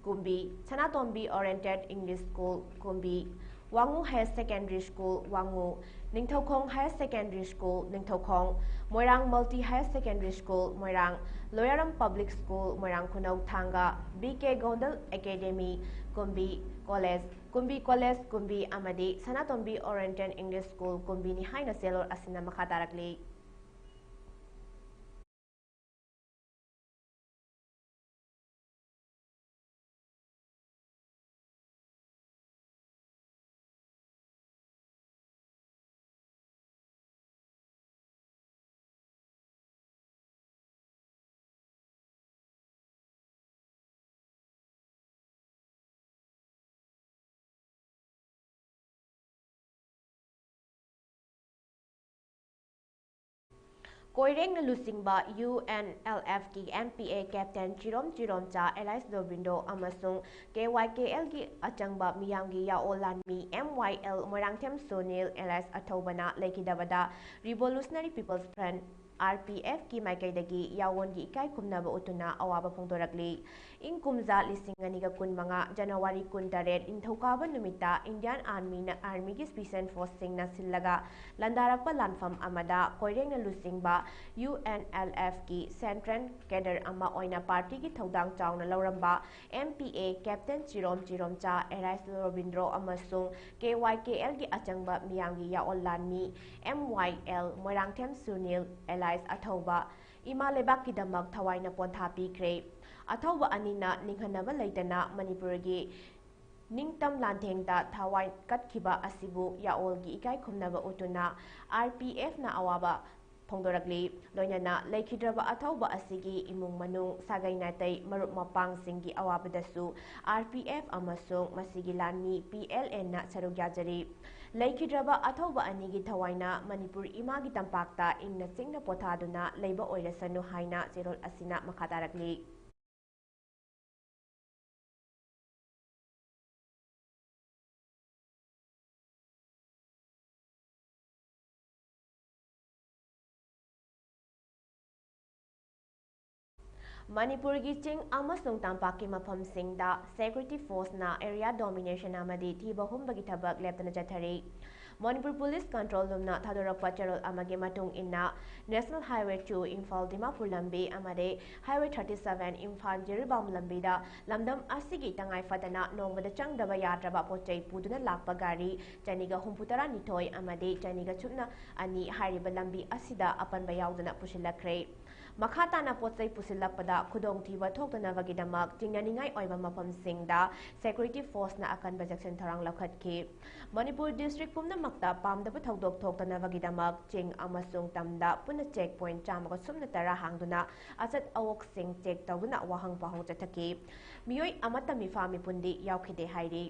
ꯀꯨꯝꯕꯤ, ꯁꯅꯥꯇꯣꯝꯕꯤ Oriented English School, ꯀꯨꯝꯕꯤ, ꯋꯥꯉꯨ Higher Secondary School, ꯋꯥꯉꯨ, Ningthoukhong Higher Secondary School, Ningthoukhong, ꯃꯣꯏꯔꯥꯡ Multi Higher Secondary School, ꯃꯣꯏꯔꯥꯡ, ꯂꯣꯌꯥꯔꯝ Public School, ꯃꯣꯏꯔꯥꯡ ꯈꯨꯅꯧ, ꯊꯥꯡꯒ, B K Gondal Academy, ꯀꯨꯝꯕꯤ College, ꯀꯨꯝꯕꯤ College, ꯀꯨꯝꯕꯤ ꯑꯃꯗꯤ ꯁꯅꯥꯇꯣꯝꯕꯤ Oriented English School, ꯀꯨꯝꯕꯤꯅꯤ ꯍꯥꯏꯅ ꯆꯦꯔꯣꯜ ꯑꯁꯤꯅ ꯃꯈꯥ ꯇꯥꯔꯛꯂꯤ꯫ ꯀꯣꯏꯔꯦꯡꯅ ꯂꯨꯆꯤꯡꯕ UNLFꯀꯤ MPA Captain ꯆꯤꯔꯣꯝ ꯆꯤꯔꯣꯝꯆꯥ, alias ꯔꯣꯕꯤꯟꯗ꯭ꯔꯣ ꯑꯃꯁꯨꯡ KYKLꯒꯤ ꯑꯆꯪꯕ ꯃꯤꯌꯥꯝꯒꯤ ꯌꯥꯑꯣꯜ ꯂꯥꯟꯃꯤ MYL Moirangthem Sunil, alias ꯑꯊꯧꯕꯅ ꯂꯩꯈꯤꯗꯕꯗ Revolutionary People's Front, RPFꯀꯤ ꯃꯥꯏꯀꯩꯗꯒꯤ ꯌꯥꯑꯣꯟꯒꯤ ꯏꯀꯥꯏ ꯈꯨꯝꯅꯕ ꯎꯠꯇꯨꯅ ꯑꯋꯥꯕ ꯐꯣꯡꯗꯣꯔꯛꯂꯤ꯫ ꯏꯪ ꯀꯨꯝꯖꯥ ꯂꯤꯁꯤꯡ ꯑꯅꯤꯒ ꯀꯨꯟꯃꯉꯥ January ꯀꯨꯟꯇꯔꯦꯠ ꯅꯤꯡꯊꯧꯀꯥꯕ ꯅꯨꯃꯤꯠꯇ Indian Armyꯅ, Armyꯒꯤ Special Forceꯁꯤꯡꯅ ꯁꯤꯜꯂꯒ ꯂꯥꯟꯗꯥꯔꯛꯄ ꯂꯥꯟꯐꯝ ꯑꯃꯗ ꯀꯣꯏꯔꯦꯡꯅ ꯂꯨꯆꯤꯡꯕ UNLFꯀꯤ Central Cadre ꯑꯃ ꯑꯣꯏꯅ partyꯒꯤ ꯊꯧꯗꯥꯡ ꯆꯥꯎꯅ ꯂꯧꯔꯝꯕ MPA Captain ꯆꯤꯔꯣꯝ ꯆꯤꯔꯣꯝꯆꯥ, alias ꯔꯣꯕꯤꯟꯗ꯭ꯔꯣ ꯑꯃꯁꯨꯡ KYKLꯒꯤ ꯑꯆꯪꯕ ꯃꯤꯌꯥꯝꯒꯤ ꯌꯥꯑꯣꯟ ꯂꯥꯟꯃꯤ MYL ꯃꯣꯏꯔꯥꯡꯊꯦꯝ ꯁꯨꯅꯤꯜ, alias ꯑꯊꯧꯕ, ꯏꯃꯥ ꯂꯩꯕꯥꯛꯀꯤꯗꯃꯛ ꯊꯋꯥꯏꯅ ꯄꯣꯟꯊꯥ ꯄꯤꯈ꯭ꯔꯦ꯫ ꯑꯊꯧꯕ ꯑꯅꯤꯅ ꯅꯤꯡꯍꯟꯅꯕ ꯂꯩꯇꯅ ꯃꯅꯤꯄꯨꯔꯒꯤ ꯅꯤꯡꯇꯝ ꯂꯥꯟꯊꯦꯡꯗ ꯊꯋꯥꯏ ꯀꯠꯈꯤꯕ ꯑꯁꯤꯕꯨ ꯌꯥꯑꯣꯜꯒꯤ ꯏꯀꯥꯏ ꯈꯨꯝꯅꯕ ꯎꯠꯇꯨꯅ RPFꯅ ꯑꯋꯥꯕ ꯐꯣꯡꯗꯣꯔꯛꯂꯤ꯫ ꯂꯣꯏꯅꯅ ꯂꯩꯈꯤꯗ꯭ꯔꯕ ꯑꯊꯧꯕ ꯑꯁꯤꯒꯤ ꯏꯃꯨꯡ ꯃꯅꯨꯡ, ꯁꯥꯒꯩ ꯅꯥꯇꯩ, ꯃꯔꯨꯞ ꯃꯄꯥꯡꯁꯤꯡꯒꯤ ꯑꯋꯥꯕꯗꯁꯨ RPF ꯑꯃꯁꯨꯡ ꯃꯁꯤꯒꯤ ꯂꯥꯟꯃꯤ PLNꯅ ꯁꯔꯨꯛ ꯌꯥꯖꯔꯤ꯫ ꯂꯩꯈꯤꯗ꯭ꯔꯕ ꯑꯊꯧꯕ ꯑꯅꯤꯒꯤ ꯊꯋꯥꯏꯅ ꯃꯅꯤꯄꯨꯔ ꯏꯃꯥꯒꯤ ꯇꯝꯄꯥꯛꯇ ꯏꯪꯅ ꯆꯤꯛꯅ ꯄꯣꯊꯥꯗꯨꯅ ꯂꯩꯕ ꯑꯣꯏꯔꯁꯅꯨ ꯍꯥꯏꯅ ꯆꯦꯔꯣꯜ ꯑꯁꯤꯅ ꯃꯈꯥ ꯇꯥꯔꯛꯂꯤ꯫ ꯃꯅꯤꯄꯨꯔꯒꯤ ꯆꯤꯡ ꯑꯃꯁꯨꯡ ꯇꯝꯄꯥꯛꯀꯤ ꯃꯐꯝꯁꯤꯡꯗ Security Forceꯅ area domination ꯑꯃꯗꯤ ꯊꯤꯕ ꯍꯨꯝꯕꯒꯤ ꯊꯕꯛ ꯂꯦꯞꯇꯅ ꯆꯠꯊꯔꯤ꯫ ꯃꯅꯤꯄꯨꯔ Police Control Roomꯅ ꯊꯥꯗꯣꯔꯛꯄ ꯆꯦꯔꯣꯜ ꯑꯃꯒꯤ ꯃꯇꯨꯡ ꯏꯟꯅ, National Highway two Imphal Dimapur ꯂꯝꯕꯤ ꯑꯃꯗꯤ Highway thirty seven Imphal Jiribam ꯂꯝꯕꯤꯗ ꯂꯝꯗꯝ ꯑꯁꯤꯒꯤ ꯇꯉꯥꯏ ꯐꯗꯅ ꯅꯣꯡꯃꯗ ꯆꯪꯗꯕ ꯌꯥꯗ꯭ꯔꯕ ꯄꯣꯠꯆꯩ ꯄꯨꯗꯨꯅ ꯂꯥꯛꯄ ꯒꯥꯔꯤ ꯆꯅꯤꯒ ꯍꯨꯝꯐꯨ ꯇꯔꯥꯅꯤꯊꯣꯏ ꯑꯃꯗꯤ ꯆꯅꯤꯒ ꯁꯨꯞꯅ ꯑꯅꯤ ꯍꯥꯏꯔꯤꯕ ꯂꯝꯕꯤ ꯑꯁꯤꯗ ꯑꯄꯟꯕ ꯌꯥꯎꯗꯅ ꯄꯨꯁꯤꯜꯂꯛꯈ꯭ꯔꯦ꯫ ꯃꯈꯥ ꯇꯥꯅ ꯄꯣꯠꯆꯩ ꯄꯨꯁꯤꯜꯂꯛꯄꯗ ꯈꯨꯗꯣꯡꯊꯤꯕ ꯊꯣꯛꯇꯅꯕꯒꯤꯗꯃꯛ ꯆꯤꯡꯅꯅꯤꯡꯉꯥꯏ ꯑꯣꯏꯕ ꯃꯐꯝꯁꯤꯡꯗ Security Forceꯅ ꯑꯀꯟꯕ ꯆꯦꯛꯁꯤꯟ ꯊꯧꯔꯥꯡ ꯂꯧꯈꯠꯈꯤ꯫ ꯃꯅꯤꯄꯨꯔ district ꯄꯨꯝꯅꯃꯛꯇ ꯄꯥꯝꯗꯕ ꯊꯧꯗꯣꯛ ꯊꯣꯛꯇꯅꯕꯒꯤꯗꯃꯛ ꯆꯤꯡ ꯑꯃꯁꯨꯡ ꯇꯝꯗ ꯄꯨꯟꯅ check point ꯆꯥꯝꯃꯒ ꯁꯨꯞꯅ ꯇꯔꯥ ꯍꯥꯡꯗꯨꯅ ꯑꯆꯠ ꯑꯋꯣꯛꯁꯤꯡ check ꯇꯧꯗꯨꯅ ꯋꯥꯍꯪ ꯄꯥꯎꯍꯪ ꯆꯠꯊꯈꯤ꯫ ꯃꯤꯑꯣꯏ ꯑꯃꯠꯇ ꯃꯤꯐꯥ ꯃꯤꯄꯨꯟꯗꯤ ꯌꯥꯎꯈꯤꯗꯦ ꯍꯥꯏꯔꯤ꯫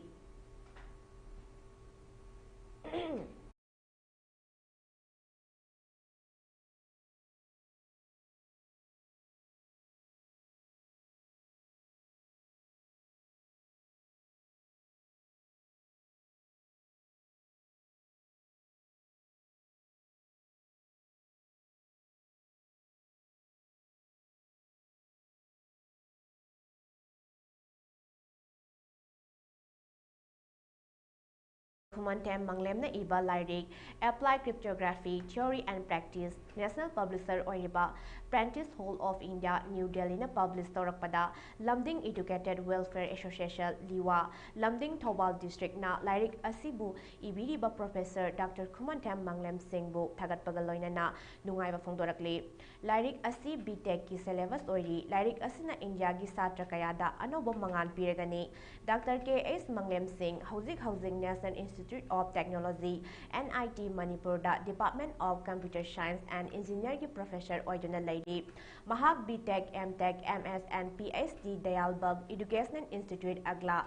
ꯈꯨꯃꯟꯊꯦꯝ ꯃꯪꯂꯦꯝꯅ ꯏꯕ ꯂꯥꯏꯔꯤꯛ Apply Cryptography, Theory and Practice, National Publisher ꯑꯣꯏꯔꯤꯕ Prentice Hall of India, New Delhiꯅ publish ꯇꯧꯔꯛꯄꯗ Lumding Educated Welfare Association, ꯂꯤꯋꯥ, ꯂꯝꯗꯤꯡ, ꯊꯧꯕꯥꯜ districtꯅ ꯂꯥꯏꯔꯤꯛ ꯑꯁꯤꯕꯨ ꯏꯕꯤꯔꯤꯕ Professor Doctor ꯈꯨꯃꯟꯊꯦꯝ ꯃꯪꯂꯦꯝ ꯁꯤꯡꯕꯨ ꯊꯥꯒꯠꯄꯒ ꯂꯣꯏꯅꯅ ꯅꯨꯡꯉꯥꯏꯕ ꯐꯣꯡꯗꯣꯔꯛꯂꯤ꯫ ꯂꯥꯏꯔꯤꯛ ꯑꯁꯤ B.Tech ꯀꯤ syllabus ꯑꯣꯏꯔꯤ꯫ ꯂꯥꯏꯔꯤꯛ ꯑꯁꯤꯅ ꯏꯟꯗꯤꯌꯥꯒꯤ ꯁꯥꯇ꯭ꯔ ꯀꯌꯥꯗ ꯑꯅꯧꯕ ꯃꯉꯥꯜ ꯄꯤꯔꯒꯅꯤ꯫ Doctor K S ꯃꯪꯂꯦꯝ ꯁꯤꯡ ꯍꯧꯖꯤꯛ ꯍꯧꯖꯤꯛ National Institute of Technology, N I T, ꯃꯅꯤꯄꯨꯔꯗ Department of Computer Science and Engineer ꯒꯤ professor ꯑꯣꯏꯗꯨꯅ ꯂꯩꯔꯤ꯫ ꯃꯍꯥꯛ B.Tech, M.Tech, M.S and Ph.D. Dayal Bagh Educational Institute, ꯑꯒ꯭ꯂꯥ,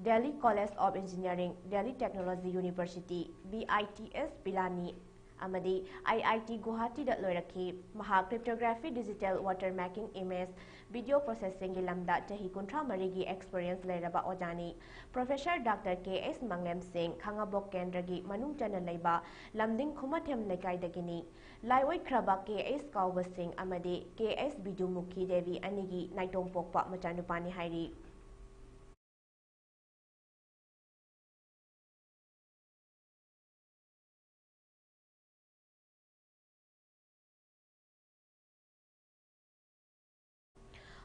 Delhi College of Engineering, Delhi Technology University, B I T S Pilani, ꯑꯃꯗꯤ I I T ꯒꯨꯋꯥꯍꯥꯇꯤꯗ ꯂꯣꯏꯔꯛꯈꯤ꯫ ꯃꯍꯥꯛ cryptography, digital watermarking, image, video processing ꯒꯤ ꯂꯝꯗ ꯆꯍꯤ ꯀꯨꯟꯊ꯭ꯔꯥ ꯃꯔꯤꯒꯤ experience ꯂꯩꯔꯕ ꯑꯣꯖꯥꯅꯤ꯫ Professor Doctor K S ꯃꯪꯂꯦꯝ ꯁꯤꯡ ꯈꯥꯉꯕꯣꯛ ꯀꯦꯟꯗ꯭ꯔꯒꯤ ꯃꯅꯨꯡ ꯆꯟꯅ ꯂꯩꯕ ꯂꯝꯗꯤꯡ ꯈꯨꯃꯊꯦꯝ ꯂꯩꯀꯥꯏꯗꯒꯤꯅꯤ꯫ ꯂꯥꯏꯑꯣꯏꯈ꯭ꯔꯕ K S ꯀꯥꯎꯕ ꯁꯤꯡ ꯑꯃꯗꯤ K S ꯕꯤꯗꯨꯃꯨꯈꯤ ꯗꯦꯕꯤ ꯑꯅꯤꯒꯤ ꯅꯥꯏꯇꯣꯝ ꯄꯣꯛꯄ ꯃꯆꯥꯅꯨꯄꯥꯅꯤ ꯍꯥꯏꯔꯤ꯫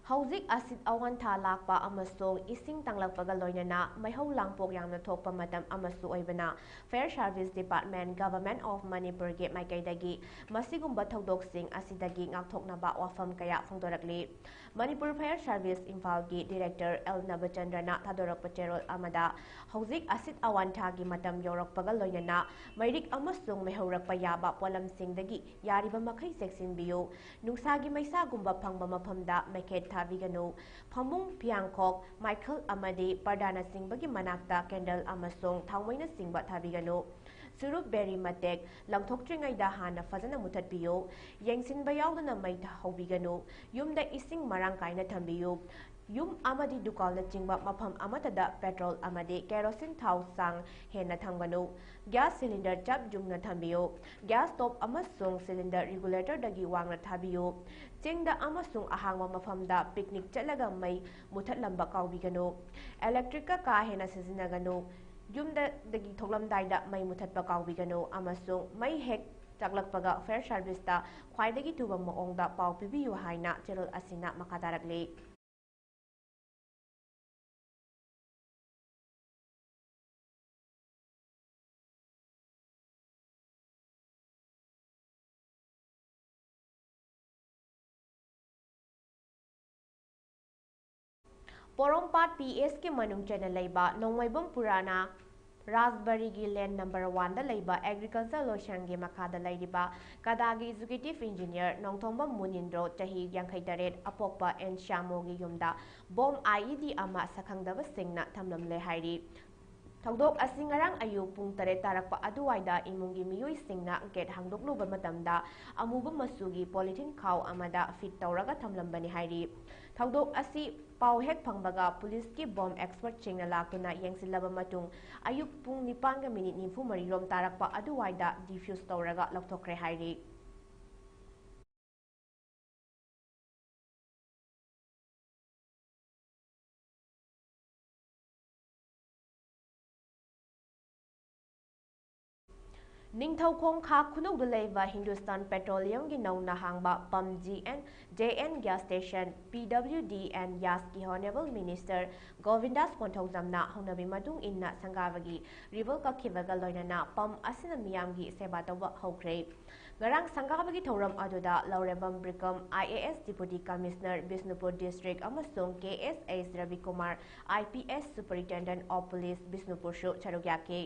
ꯍꯧꯖꯤꯛ ꯑꯁꯤꯠ ꯑꯋꯥꯟꯊꯥ ꯂꯥꯛꯄ ꯑꯃꯁꯨꯡ ꯏꯁꯤꯡ ꯇꯥꯡꯂꯛꯄꯒ ꯂꯣꯏꯅꯅ ꯃꯩꯍꯧ ꯂꯥꯡꯄꯣꯛ ꯌꯥꯝꯅ ꯊꯣꯛꯄ ꯃꯇꯝ ꯑꯃꯁꯨ ꯑꯣꯏꯕꯅ, Fire Service Department, Government of ꯃꯅꯤꯄꯨꯔꯒꯤ ꯃꯥꯏꯀꯩꯗꯒꯤ ꯃꯁꯤꯒꯨꯝꯕ ꯊꯧꯗꯣꯛꯁꯤꯡ ꯑꯁꯤꯗꯒꯤ ꯉꯥꯛꯊꯣꯛꯅꯕ ꯋꯥꯐꯝ ꯀꯌꯥ ꯐꯣꯡꯗꯣꯔꯛꯂꯤ꯫ ꯃꯅꯤꯄꯨꯔ Fire Service ꯏꯝꯐꯥꯜꯒꯤ Director L ꯅꯕꯆꯟꯗ꯭ꯔꯅ ꯊꯥꯗꯣꯔꯛꯄ ꯆꯦꯔꯣꯜ ꯑꯃꯗ, ꯍꯧꯖꯤꯛ ꯑꯁꯤꯠ ꯑꯋꯥꯟꯊꯥꯒꯤ ꯃꯇꯝ ꯌꯧꯔꯛꯄꯒ ꯂꯣꯏꯅꯅ ꯃꯩꯔꯤꯛ ꯑꯃꯁꯨꯡ ꯃꯩꯍꯧꯔꯛꯄ ꯌꯥꯕ ꯄꯣꯠꯂꯝꯁꯤꯡꯗꯒꯤ ꯌꯥꯔꯤꯕ ꯃꯈꯩ ꯆꯦꯛꯁꯤꯟꯕꯤꯌꯨ꯫ ꯅꯨꯡꯁꯥꯒꯤ ꯃꯩꯁꯥꯒꯨꯝꯕ ꯐꯪꯕ ꯃꯐꯝꯗ ꯃꯩꯈꯦꯠ ꯊꯥꯕꯤꯒꯅꯨ꯫ ꯐꯃꯨꯡ, ꯐꯤꯌꯥꯡꯈꯣꯛ, ꯃꯥꯏꯈꯜ ꯑꯃꯗꯤ ꯄꯔꯗꯥꯅꯆꯤꯡꯕꯒꯤ ꯃꯅꯥꯛꯇ candle ꯑꯃꯁꯨꯡ ꯊꯥꯎꯃꯩꯅꯆꯤꯡꯕ ꯊꯥꯕꯤꯒꯅꯨ꯫ ꯆꯨꯔꯨꯞ, ꯕꯦꯔꯤ ꯃꯇꯦꯛ ꯂꯪꯊꯣꯛꯇ꯭ꯔꯤꯉꯩꯗ ꯍꯥꯟꯅ ꯐꯖꯅ ꯃꯨꯊꯠꯄꯤꯌꯨ꯫ ꯌꯦꯡꯁꯤꯟꯕ ꯌꯥꯎꯗꯅ ꯃꯩ ꯍꯧꯕꯤꯒꯅꯨ꯫ ꯌꯨꯝꯗ ꯏꯁꯤꯡ ꯃꯔꯥꯡ ꯀꯥꯏꯅ ꯊꯝꯕꯤꯌꯨ꯫ ꯌꯨꯝ ꯑꯃꯗꯤ ꯗꯨꯀꯥꯟꯅꯆꯤꯡꯕ ꯃꯐꯝ ꯑꯃꯠꯇꯗ petrol ꯑꯃꯗꯤ kerosene ꯊꯥꯎ ꯆꯥꯡ ꯍꯦꯟꯅ ꯊꯝꯒꯅꯨ꯫ Gas cylinder ꯆꯞ ꯌꯨꯡꯅ ꯊꯝꯕꯤꯌꯨ꯫ Gas stove ꯑꯃꯁꯨꯡ cylinder regulatorꯗꯒꯤ ꯋꯥꯡꯅ ꯊꯥꯕꯤꯌꯨ꯫ ꯆꯤꯡꯗ ꯑꯃꯁꯨꯡ ꯑꯍꯥꯡꯕ ꯃꯐꯝꯗ picnic ꯆꯠꯂꯒ ꯃꯩ ꯃꯨꯊꯠꯂꯝꯕ ꯀꯥꯎꯕꯤꯒꯅꯨ꯫ Electricꯀ ꯀꯥ ꯍꯦꯟꯅ ꯁꯤꯖꯤꯟꯅꯒꯅꯨ꯫ ꯌꯨꯝꯗꯒꯤ ꯊꯣꯛꯂꯝꯗꯥꯏꯗ ꯃꯩ ꯃꯨꯊꯠꯄ ꯀꯥꯎꯕꯤꯒꯅꯨ ꯑꯃꯁꯨꯡ ꯃꯩ ꯍꯦꯛ ꯆꯥꯛꯂꯛꯄꯒ fire serviceꯇ ꯈ꯭ꯋꯥꯏꯗꯒꯤ ꯊꯨꯕ ꯃꯑꯣꯡꯗ ꯄꯥꯎ ꯄꯤꯕꯤꯌꯨ ꯍꯥꯏꯅ ꯆꯦꯔꯣꯜ ꯑꯁꯤꯅ ꯃꯈꯥ ꯇꯥꯔꯛꯂꯤ꯫ ꯄꯣꯔꯣꯝꯄꯥꯠ P S ꯀꯤ ꯃꯅꯨꯡ ꯆꯟꯅ ꯂꯩꯕ ꯅꯣꯡꯃꯩꯕꯨꯡ ꯄꯨꯔꯥꯅ ꯔꯥꯖꯕꯥꯔꯤꯒꯤ land number oneꯗ ꯂꯩꯕ agriculture ꯂꯣꯏꯁꯪꯒꯤ ꯃꯈꯥꯗ ꯂꯩꯔꯤꯕ ꯀꯗꯥꯒꯤ executive engineer ꯅꯣꯡꯊꯣꯝꯕꯝ ꯃꯨꯅꯤꯟꯗ꯭ꯔꯣ, ꯆꯍꯤ ꯌꯥꯡꯈꯩ ꯇꯔꯦꯠ, ꯑꯄꯣꯛꯄ ꯑꯦꯟ ꯁ꯭ꯌꯥꯃꯣꯒꯤ ꯌꯨꯝꯗ bomb I E D ꯑꯃ ꯁꯛꯈꯪꯗꯕꯁꯤꯡꯅ ꯊꯝꯂꯝꯂꯦ ꯍꯥꯏꯔꯤ꯫ ꯊꯧꯗꯣꯛ ꯑꯁꯤ ꯉꯔꯥꯡ ꯑꯌꯨꯛ ꯄꯨꯡ ꯇꯔꯦꯠ ꯇꯥꯔꯛꯄ ꯑꯗꯨꯋꯥꯏꯗ ꯏꯃꯨꯡꯒꯤ ꯃꯤꯑꯣꯏꯁꯤꯡꯅ gate ꯍꯥꯡꯗꯣꯛꯂꯨꯕ ꯃꯇꯝꯗ ꯑꯃꯨꯕ ꯃꯆꯨꯒꯤ polythene ꯈꯥꯎ ꯑꯃꯗ fit ꯇꯧꯔꯒ ꯊꯝꯂꯝꯕꯅꯤ ꯍꯥꯏꯔꯤ꯫ ꯊꯧꯗꯣꯛ ꯑꯁꯤ ꯄꯥꯎ ꯍꯦꯛ ꯐꯪꯕꯒ ꯄꯨꯂꯤꯁꯀꯤ bomb expertꯁꯤꯡꯅ ꯂꯥꯛꯇꯨꯅ ꯌꯦꯡꯁꯤꯜꯂꯕ ꯃꯇꯨꯡ ꯑꯌꯨꯛ ꯄꯨꯡ ꯅꯤꯄꯥꯟꯒ minute ꯅꯤꯐꯨ ꯃꯔꯤꯔꯣꯝ ꯇꯥꯔꯛꯄ ꯑꯗꯨꯋꯥꯏꯗ defuse ꯇꯧꯔꯒ ꯂꯧꯊꯣꯛꯈ꯭ꯔꯦ ꯍꯥꯏꯔꯤ꯫ ꯅꯤꯡꯊꯧꯈꯣꯡ ꯈꯥ ꯈꯨꯅꯧꯗ ꯂꯩꯕ Hindustan Petroleumꯒꯤ ꯅꯧꯅ ꯍꯥꯡꯕ pump G N J N gas station P W D and Yasꯀꯤ Honourable Minister ꯒꯣꯕꯤꯟꯗꯥꯁ ꯀꯣꯟꯊꯧꯖꯝꯅ ꯍꯧꯅꯕꯤ ꯃꯇꯨꯡ ꯏꯟꯅ ꯁꯪꯒꯥꯕꯒꯤ river ꯀꯛꯈꯤꯕꯒ ꯂꯣꯏꯅꯅ pump ꯑꯁꯤꯅ ꯃꯤꯌꯥꯝꯒꯤ ꯁꯦꯕꯥ ꯇꯧꯕ ꯍꯧꯈ꯭ꯔꯦ꯫ ꯉꯔꯥꯡ ꯁꯪꯒꯥꯕꯒꯤ ꯊꯧꯔꯝ ꯑꯗꯨꯗ ꯂꯧꯔꯦꯝꯕꯝ ꯕ꯭ꯔꯤꯀꯝ, I A S Deputy Commissioner, Bishnupur District, ꯑꯃꯁꯨꯡ K S H ꯔꯕꯤꯀꯨꯃꯥꯔ, I P S Superintendent of Police, ꯕꯤꯁꯅꯨꯄꯨꯔꯁꯨ ꯁꯔꯨꯛ ꯌꯥꯈꯤ꯫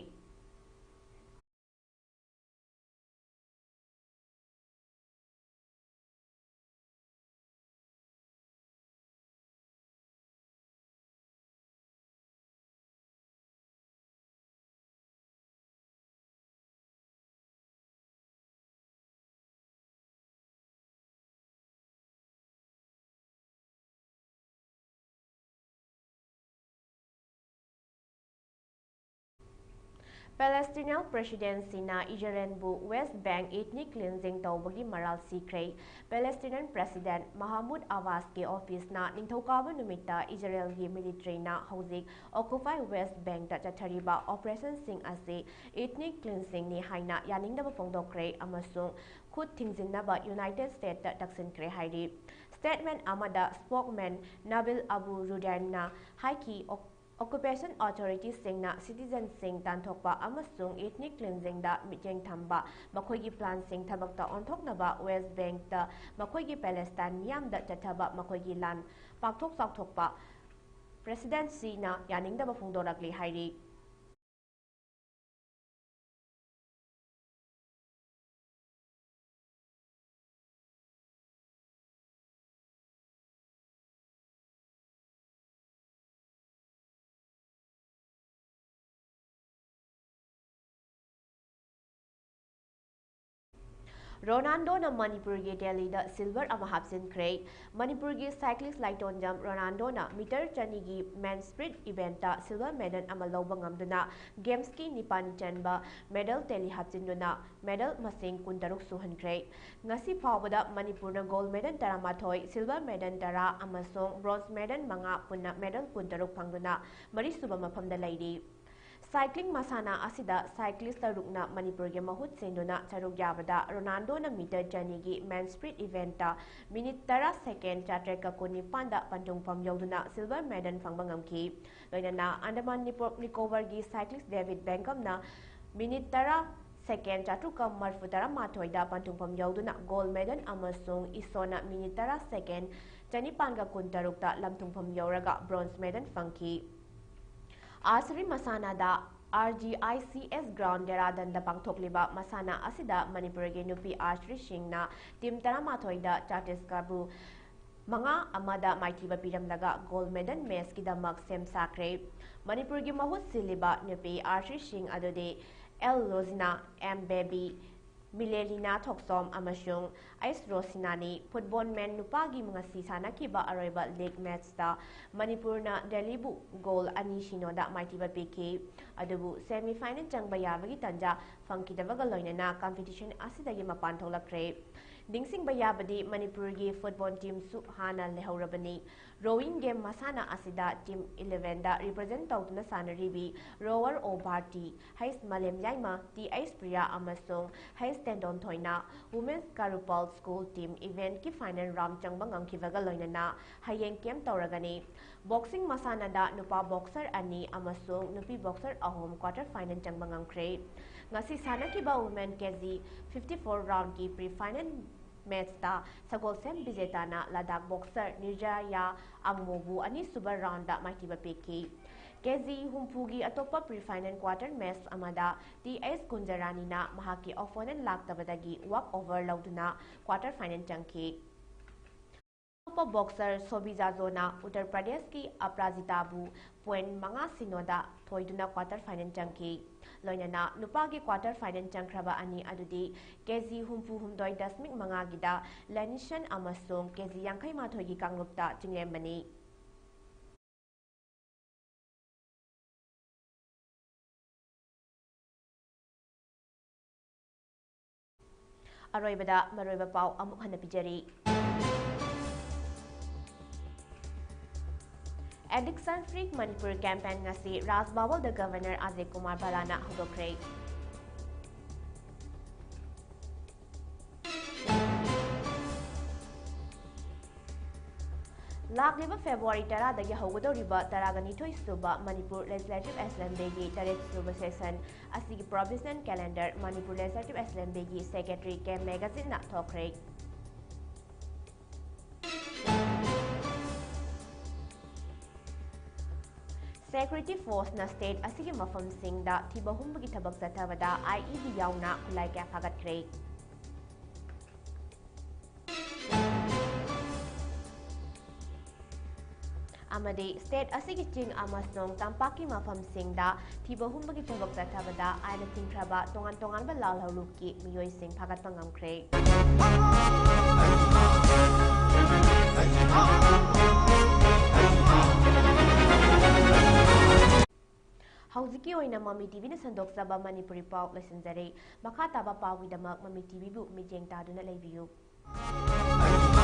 Palestinian Presidencyꯅ ꯏꯖꯔꯦꯜꯕꯨ West Bank ethnic cleansing ꯇꯧꯕꯒꯤ ꯃꯔꯥꯜ ꯁꯤꯈ꯭ꯔꯦ꯫ Palestinian President Mahmoud Abbasꯀꯤ officeꯅ ꯅꯤꯡꯊꯧꯀꯥꯕ ꯅꯨꯃꯤꯠꯇ ꯏꯖꯔꯦꯜꯒꯤ militaryꯅ ꯍꯧꯖꯤꯛ occupied West Bankꯇ ꯆꯠꯊꯔꯤꯕ operationꯁꯤꯡ ꯑꯁꯤ ethnic cleansingꯅꯤ ꯍꯥꯏꯅ ꯌꯥꯅꯤꯡꯗꯕ ꯐꯣꯡꯗꯣꯛꯈ꯭ꯔꯦ ꯑꯃꯁꯨꯡ ꯈꯨꯠ ꯊꯤꯡꯖꯤꯟꯅꯕ United Statesꯇ ꯇꯛꯁꯤꯟꯈ꯭ꯔꯦ ꯍꯥꯏꯔꯤ꯫ Statement ꯑꯃꯗ spokesman Nabil Abu Rudainꯅ ꯍꯥꯏꯈꯤ, "Oc-, occupation authorityꯁꯤꯡꯅ citizenꯁꯤꯡ ꯇꯥꯟꯊꯣꯛꯄ ꯑꯃꯁꯨꯡ ethnic cleansingꯗ ꯃꯤꯠꯌꯦꯡ ꯊꯝꯕ ꯃꯈꯣꯏꯒꯤ planꯁꯤꯡ ꯊꯕꯛꯇ ꯑꯣꯟꯊꯣꯛꯅꯕ West Bankꯇ ꯃꯈꯣꯏꯒꯤ Palestine ꯃꯤꯌꯥꯝꯗ ꯆꯠꯊꯕ ꯃꯈꯣꯏꯒꯤ ꯂꯥꯟ ꯄꯥꯛꯊꯣꯛ ꯆꯥꯎꯊꯣꯛꯄ Presidencyꯅ ꯌꯥꯅꯤꯡꯗꯕ ꯐꯣꯡꯗꯣꯔꯛꯂꯤ" ꯍꯥꯏꯔꯤ꯫ ꯔꯣꯅꯥꯜꯗꯣꯅ ꯃꯅꯤꯄꯨꯔꯒꯤ tallyꯗ silver ꯑꯃ ꯍꯥꯞꯆꯤꯟꯈ꯭ꯔꯦ꯫ ꯃꯅꯤꯄꯨꯔꯒꯤ cyclist ꯂꯥꯏꯇꯣꯟꯖꯝ ꯔꯣꯅꯥꯜꯗꯣꯅ meter ꯆꯅꯤꯒꯤ men's sprint eventꯇ silver medal ꯑꯃ ꯂꯧꯕ ꯉꯝꯗꯨꯅ Gamesꯀꯤ ꯅꯤꯄꯥꯟ ꯆꯟꯕ medal tally ꯍꯥꯞꯆꯤꯟꯗꯨꯅ medal ꯃꯁꯤꯡ ꯀꯨꯟꯇꯔꯨꯛ ꯁꯨꯍꯟꯈ꯭ꯔꯦ꯫ ꯉꯁꯤ ꯐꯥꯎꯕꯗ ꯃꯅꯤꯄꯨꯔꯅ gold medal ꯇꯔꯥꯃꯥꯊꯣꯏ, silver medal ꯇꯔꯥ ꯑꯃꯁꯨꯡ bronze medal ꯃꯉꯥ, ꯄꯨꯟꯅ medal ꯀꯨꯟꯇꯔꯨꯛ ꯐꯪꯗꯨꯅ ꯃꯔꯤꯁꯨꯕ ꯃꯐꯝꯗ ꯂꯩꯔꯤ꯫ Cycling ꯃꯁꯥꯟꯅ ꯑꯁꯤꯗ cyclist ꯇꯔꯨꯛꯅ ꯃꯅꯤꯄꯨꯔꯒꯤ ꯃꯍꯨꯠ ꯁꯤꯟꯗꯨꯅ ꯁꯔꯨꯛ ꯌꯥꯕꯗ ꯔꯣꯅꯥꯜꯗꯣꯅ meter ꯆꯅꯤꯒꯤ men's sprint eventꯇ minute ꯇꯔꯥ second ꯆꯥꯇ꯭ꯔꯦꯠꯀ ꯀꯨꯟꯅꯤꯄꯥꯟꯗ ꯄꯟꯊꯨꯡꯐꯝ ꯌꯧꯗꯨꯅ silver medal ꯐꯪꯕ ꯉꯝꯈꯤ꯫ ꯂꯣꯏꯅꯅ Andaman Nipo-, Nicobarꯒꯤ cyclist David Bengkamꯅ minute ꯇꯔꯥ second ꯆꯥꯇ꯭ꯔꯨꯛꯀ ꯃꯔꯤꯐꯨ ꯇꯔꯥꯃꯥꯊꯣꯏꯗ ꯄꯟꯊꯨꯡꯐꯝ ꯌꯧꯗꯨꯅ gold medal ꯑꯃꯁꯨꯡ ꯏꯁꯣꯅ minute ꯇꯔꯥ second ꯆꯅꯤꯄꯥꯟꯒ ꯀꯨꯟꯇꯔꯨꯛꯇ ꯂꯝꯊꯨꯡꯐꯝ ꯌꯧꯔꯒ bronze medal ꯐꯪꯈꯤ꯫ Archery ꯃꯁꯥꯟꯅꯗ RGICS ground ꯗꯦꯔꯥꯗꯟꯗ ꯄꯥꯡꯊꯣꯛꯂꯤꯕ ꯃꯁꯥꯟꯅ ꯑꯁꯤꯗ ꯃꯅꯤꯄꯨꯔꯒꯤ ꯅꯨꯄꯤ archeryꯁꯤꯡꯅ team ꯇꯔꯥꯃꯥꯊꯣꯏꯗ ꯆꯇꯤꯁꯒꯔꯕꯨ ꯃꯉꯥ ꯑꯃꯗ ꯃꯥꯏꯊꯤꯕ ꯄꯤꯔꯝꯂꯒ gold medal matchꯀꯤꯗꯃꯛ ꯁꯦꯝ ꯁꯥꯈ꯭ꯔꯦ꯫ ꯃꯅꯤꯄꯨꯔꯒꯤ ꯃꯍꯨꯠ ꯁꯤꯜꯂꯤꯕ ꯅꯨꯄꯤ archeryꯁꯤꯡ ꯑꯗꯨꯗꯤ L ꯂꯣꯖꯤꯅꯥ, M ꯕꯦꯕꯤ, ꯃꯤꯂꯦꯂꯤꯅꯥ ꯊꯣꯛꯆꯣꯝ ꯑꯃꯁꯨꯡ ꯑꯩꯁ ꯔꯣꯁꯤꯅꯥꯅꯤ꯫ ꯐꯨꯠꯕꯣꯜ ꯃꯦꯟ ꯅꯨꯄꯥꯒꯤ ꯉꯁꯤ ꯁꯥꯟꯅꯈꯤꯕ ꯑꯔꯣꯏꯕ ꯂꯤꯒ ꯃꯦꯠꯆꯇ ꯃꯅꯤꯄꯨꯔꯅ ꯗꯦꯜꯂꯤꯕꯨ ꯒꯣꯜ ꯑꯅꯤ ꯁꯤꯅꯣꯗ ꯃꯥꯏꯊꯤꯕ ꯄꯤꯈꯤ꯫ ꯑꯗꯨꯕꯨ ꯁꯦꯃꯤ ꯐꯥꯏꯅꯦꯜ ꯆꯪꯕ ꯌꯥꯕꯒꯤ ꯇꯥꯟꯖꯥ ꯐꯪꯈꯤꯗꯕꯒ ꯂꯣꯏꯅꯅ ꯀꯝꯄꯤꯇꯤꯁꯟ ꯑꯁꯤꯗꯒꯤ ꯃꯄꯥꯟ ꯊꯣꯛꯂꯛꯈ꯭ꯔꯦ꯫ ꯅꯤꯡꯁꯤꯡꯕ ꯌꯥꯕꯗꯤ ꯃꯅꯤꯄꯨꯔꯒꯤ ꯐꯨꯠꯕꯣꯜ ꯇꯤꯝꯁꯨ ꯍꯥꯟꯅ ꯂꯩꯍꯧꯔꯕꯅꯤ꯫ ꯔꯣꯋꯤꯡ ꯒꯦꯝ ꯃꯁꯥꯟꯅ ꯑꯁꯤꯗ ꯇꯤꯝ ꯏꯂꯦꯚꯦꯟꯗ ꯔꯤꯄ꯭ꯔꯖꯦꯟ ꯇꯧꯗꯨꯅ ꯁꯥꯟꯅꯔꯤꯕꯤ ꯔꯣꯋꯔ ꯑꯣ ꯚꯥꯔꯇꯤ, ꯍꯩꯁ ꯃꯥꯂꯦꯝ ꯌꯥꯏꯃ, ꯇꯤ ꯑꯩꯁ ꯄ꯭ꯔꯤꯌꯥ ꯑꯃꯁꯨꯡ ꯍꯩꯁ ꯇꯦꯟꯗꯣꯟ ꯊꯣꯏꯅ ꯋꯨꯃꯦꯟꯁ ꯀꯥꯔꯨꯄꯥꯜ ꯁ꯭ꯀꯨꯜ ꯇꯤꯝ ꯏꯚꯦꯟꯠꯀꯤ ꯐꯥꯏꯅꯦꯜ ꯔꯥꯎꯟ ꯆꯪꯕ ꯉꯝꯈꯤꯕꯒ ꯂꯣꯏꯅꯅ ꯍꯌꯦꯡ ꯀꯦꯝꯞ ꯇꯧꯔꯒꯅꯤ꯫ ꯕꯣꯛꯁꯤꯡ ꯃꯁꯥꯟꯅꯗ ꯅꯨꯄꯥ ꯕꯣꯛꯁꯔ ꯑꯅꯤ ꯑꯃꯁꯨꯡ ꯅꯨꯄꯤ ꯕꯣꯛꯁꯔ ꯑꯍꯨꯝ ꯀ꯭ꯋꯥꯔꯇꯔ ꯐꯥꯏꯅꯦꯜ ꯆꯪꯕ ꯉꯝꯈ꯭ꯔꯦ꯫ ꯉꯁꯤ ꯁꯥꯟꯅꯈꯤꯕ women K G fifty four ꯔꯥꯎꯟꯒꯤ ꯄ꯭ꯔꯤ ꯐꯥꯏꯅꯦꯜ ꯃꯦꯠꯆꯇ ꯁꯒꯣꯜꯁꯦꯝ ꯕꯤꯖꯦꯇꯥꯅ ꯂꯗꯥꯛ ꯕꯣꯛꯁꯔ ꯅꯤꯔꯖꯌꯥ ꯑꯪꯃꯣꯕꯨ ꯑꯅꯤꯁꯨꯕ ꯔꯥꯎꯟꯗ ꯃꯥꯏꯊꯤꯕ ꯄꯤꯈꯤ꯫ ꯀꯦ ꯖꯤ ꯍꯨꯝꯐꯨꯒꯤ ꯑꯇꯣꯞꯄ ꯄ꯭ꯔꯤ ꯐꯥꯏꯅꯦꯜ ꯀ꯭ꯋꯥꯔꯇꯔ ꯃꯦꯠꯆ ꯑꯃꯗ ꯇꯤ ꯑꯩꯁ ꯀꯨꯟꯖꯔꯥꯅꯤꯅ ꯃꯍꯥꯛꯀꯤ ꯑꯣꯄꯣꯅꯦꯟ ꯂꯥꯛꯇꯕꯗꯒꯤ ꯋꯥꯛ ꯑꯣꯚꯔ ꯂꯧꯗꯨꯅ ꯀ꯭ꯋꯥꯔꯇꯔ ꯐꯥꯏꯅꯦꯜ ꯆꯪꯈꯤ꯫ ꯑꯇꯣꯞꯄ ꯕꯣꯛꯁꯔ ꯁꯣꯕꯤ ꯖꯥꯖꯣꯅ ꯎꯠꯇꯔ ꯄ꯭ꯔꯗꯦꯁꯀꯤ ꯑꯄ꯭ꯔꯥꯖꯤꯇꯥꯕꯨ ꯄꯣꯏꯟꯠ ꯃꯉꯥ ꯁꯤꯅꯣꯗ ꯊꯣꯏꯗꯨꯅ ꯀ꯭ꯋꯥꯔꯇꯔ ꯐꯥꯏꯅꯦꯜ ꯆꯪꯈꯤ꯫ ꯂꯣꯏꯅꯅ ꯅꯨꯄꯥꯒꯤ ꯀ꯭ꯋꯥꯔꯇꯔ ꯐꯥꯏꯅꯦꯜ ꯆꯪꯈ꯭ꯔꯕ ꯑꯅꯤ ꯑꯗꯨꯗꯤ ꯀꯦ ꯖꯤ ꯍꯨꯝꯐꯨ ꯍꯨꯝꯗꯣꯏ ꯗꯁꯃꯤꯛ ꯃꯉꯥꯒꯤꯗ ꯂꯦꯅꯤꯁꯟ ꯑꯃꯁꯨꯡ ꯀꯦ ꯖꯤ ꯌꯥꯡꯈꯩ ꯃꯥꯊꯣꯏꯒꯤ ꯀꯥꯡꯂꯨꯞꯇ ꯆꯤꯡꯂꯦꯝꯕꯅꯤ꯫ ꯑꯔꯣꯏꯕꯗ ꯃꯔꯨꯑꯣꯏꯕ ꯄꯥꯎ ꯑꯃꯨꯛ ꯍꯟꯅ ꯄꯤꯖꯔꯤ꯫ Addiction Free Manipur campaign ꯉꯁꯤ ꯔꯥꯖ ꯚꯕꯟꯗ ꯒꯕꯔꯅꯔ ꯑꯖꯌ ꯀꯨꯃꯥꯔ ꯚꯜꯂꯥꯅ ꯍꯧꯗꯣꯛꯈ꯭ꯔꯦ꯫ ꯂꯥꯛꯂꯤꯕ ꯐꯦꯕ꯭ꯔꯨꯋꯥꯔꯤ ꯇꯔꯥꯗꯒꯤ ꯍꯧꯒꯗꯧꯔꯤꯕ ꯇꯔꯥꯒ ꯅꯤꯊꯣꯏ ꯁꯨꯕ ꯃꯅꯤꯄꯨꯔ ꯂꯦꯖꯤꯁꯂꯦꯇꯤꯚ ꯑꯦꯁꯦꯝꯕ꯭ꯂꯤꯒꯤ ꯇꯔꯦꯠ ꯁꯨꯕ ꯁꯦꯁꯟ ꯑꯁꯤꯒꯤ ꯄ꯭ꯔꯣꯚꯤꯖꯅꯦꯜ ꯀꯦꯂꯦꯟꯗꯔ ꯃꯅꯤꯄꯨꯔ ꯂꯦꯖꯤꯁꯂꯦꯇꯤꯚ ꯑꯦꯁꯦꯝꯕ꯭ꯂꯤꯒꯤ ꯁꯦꯀ꯭ꯔꯦꯇꯔꯤ ꯀꯦꯝ ꯃꯦꯒꯥꯖꯤꯟꯅ ꯊꯣꯛꯈ꯭ꯔꯦ꯫ ꯁꯦꯀ꯭ꯌꯨꯔꯤꯇꯤ ꯐꯣꯔꯁꯅ ꯁ꯭ꯇꯦꯠ ꯑꯁꯤꯒꯤ ꯃꯐꯝꯁꯤꯡꯗ ꯊꯤꯕ ꯍꯨꯝꯕꯒꯤ ꯊꯕꯛ ꯆꯠꯊꯕꯗ ꯑꯥꯏ ꯏ ꯗꯤ ꯌꯥꯎꯅ ꯈꯨꯠꯂꯥꯏ ꯀꯌꯥ ꯐꯥꯒꯠꯈ꯭ꯔꯦ꯫ ꯑꯃꯗꯤ state ꯑꯁꯤꯒꯤ ꯆꯤꯡ ꯑꯃꯁꯨꯡ ꯇꯝꯄꯥꯛꯀꯤ ꯃꯐꯝꯁꯤꯡꯗ ꯊꯤꯕ ꯍꯨꯝꯕꯒꯤ ꯊꯕꯛ ꯆꯠꯊꯕꯗ ꯑꯥꯏꯟꯅ ꯊꯤꯡꯈ꯭ꯔꯕ ꯇꯣꯉꯥꯟ ꯇꯣꯉꯥꯟꯕ ꯂꯥꯜꯍꯧꯂꯨꯞꯀꯤ ꯃꯤꯑꯣꯏꯁꯤꯡ ꯐꯥꯒꯠꯄ ꯉꯝꯈ꯭ꯔꯦ꯫ ꯍꯧꯖꯤꯛꯀꯤ ꯑꯣꯏꯅ ꯃꯃꯤ ꯇꯤꯚꯤꯅ ꯁꯟꯗꯣꯛꯆꯕ ꯃꯅꯤꯄꯨꯔꯤ ꯄꯥꯎ ꯂꯣꯏꯁꯤꯟꯖꯔꯦ꯫ ꯃꯈꯥ ꯇꯥꯕ ꯄꯥꯎꯒꯤꯗꯃꯛ ꯃꯃꯤ ꯇꯤꯚꯤꯕꯨ ꯃꯤꯠꯌꯦꯡ ꯇꯥꯗꯨꯅ ꯂꯩꯕꯤꯌꯨ꯫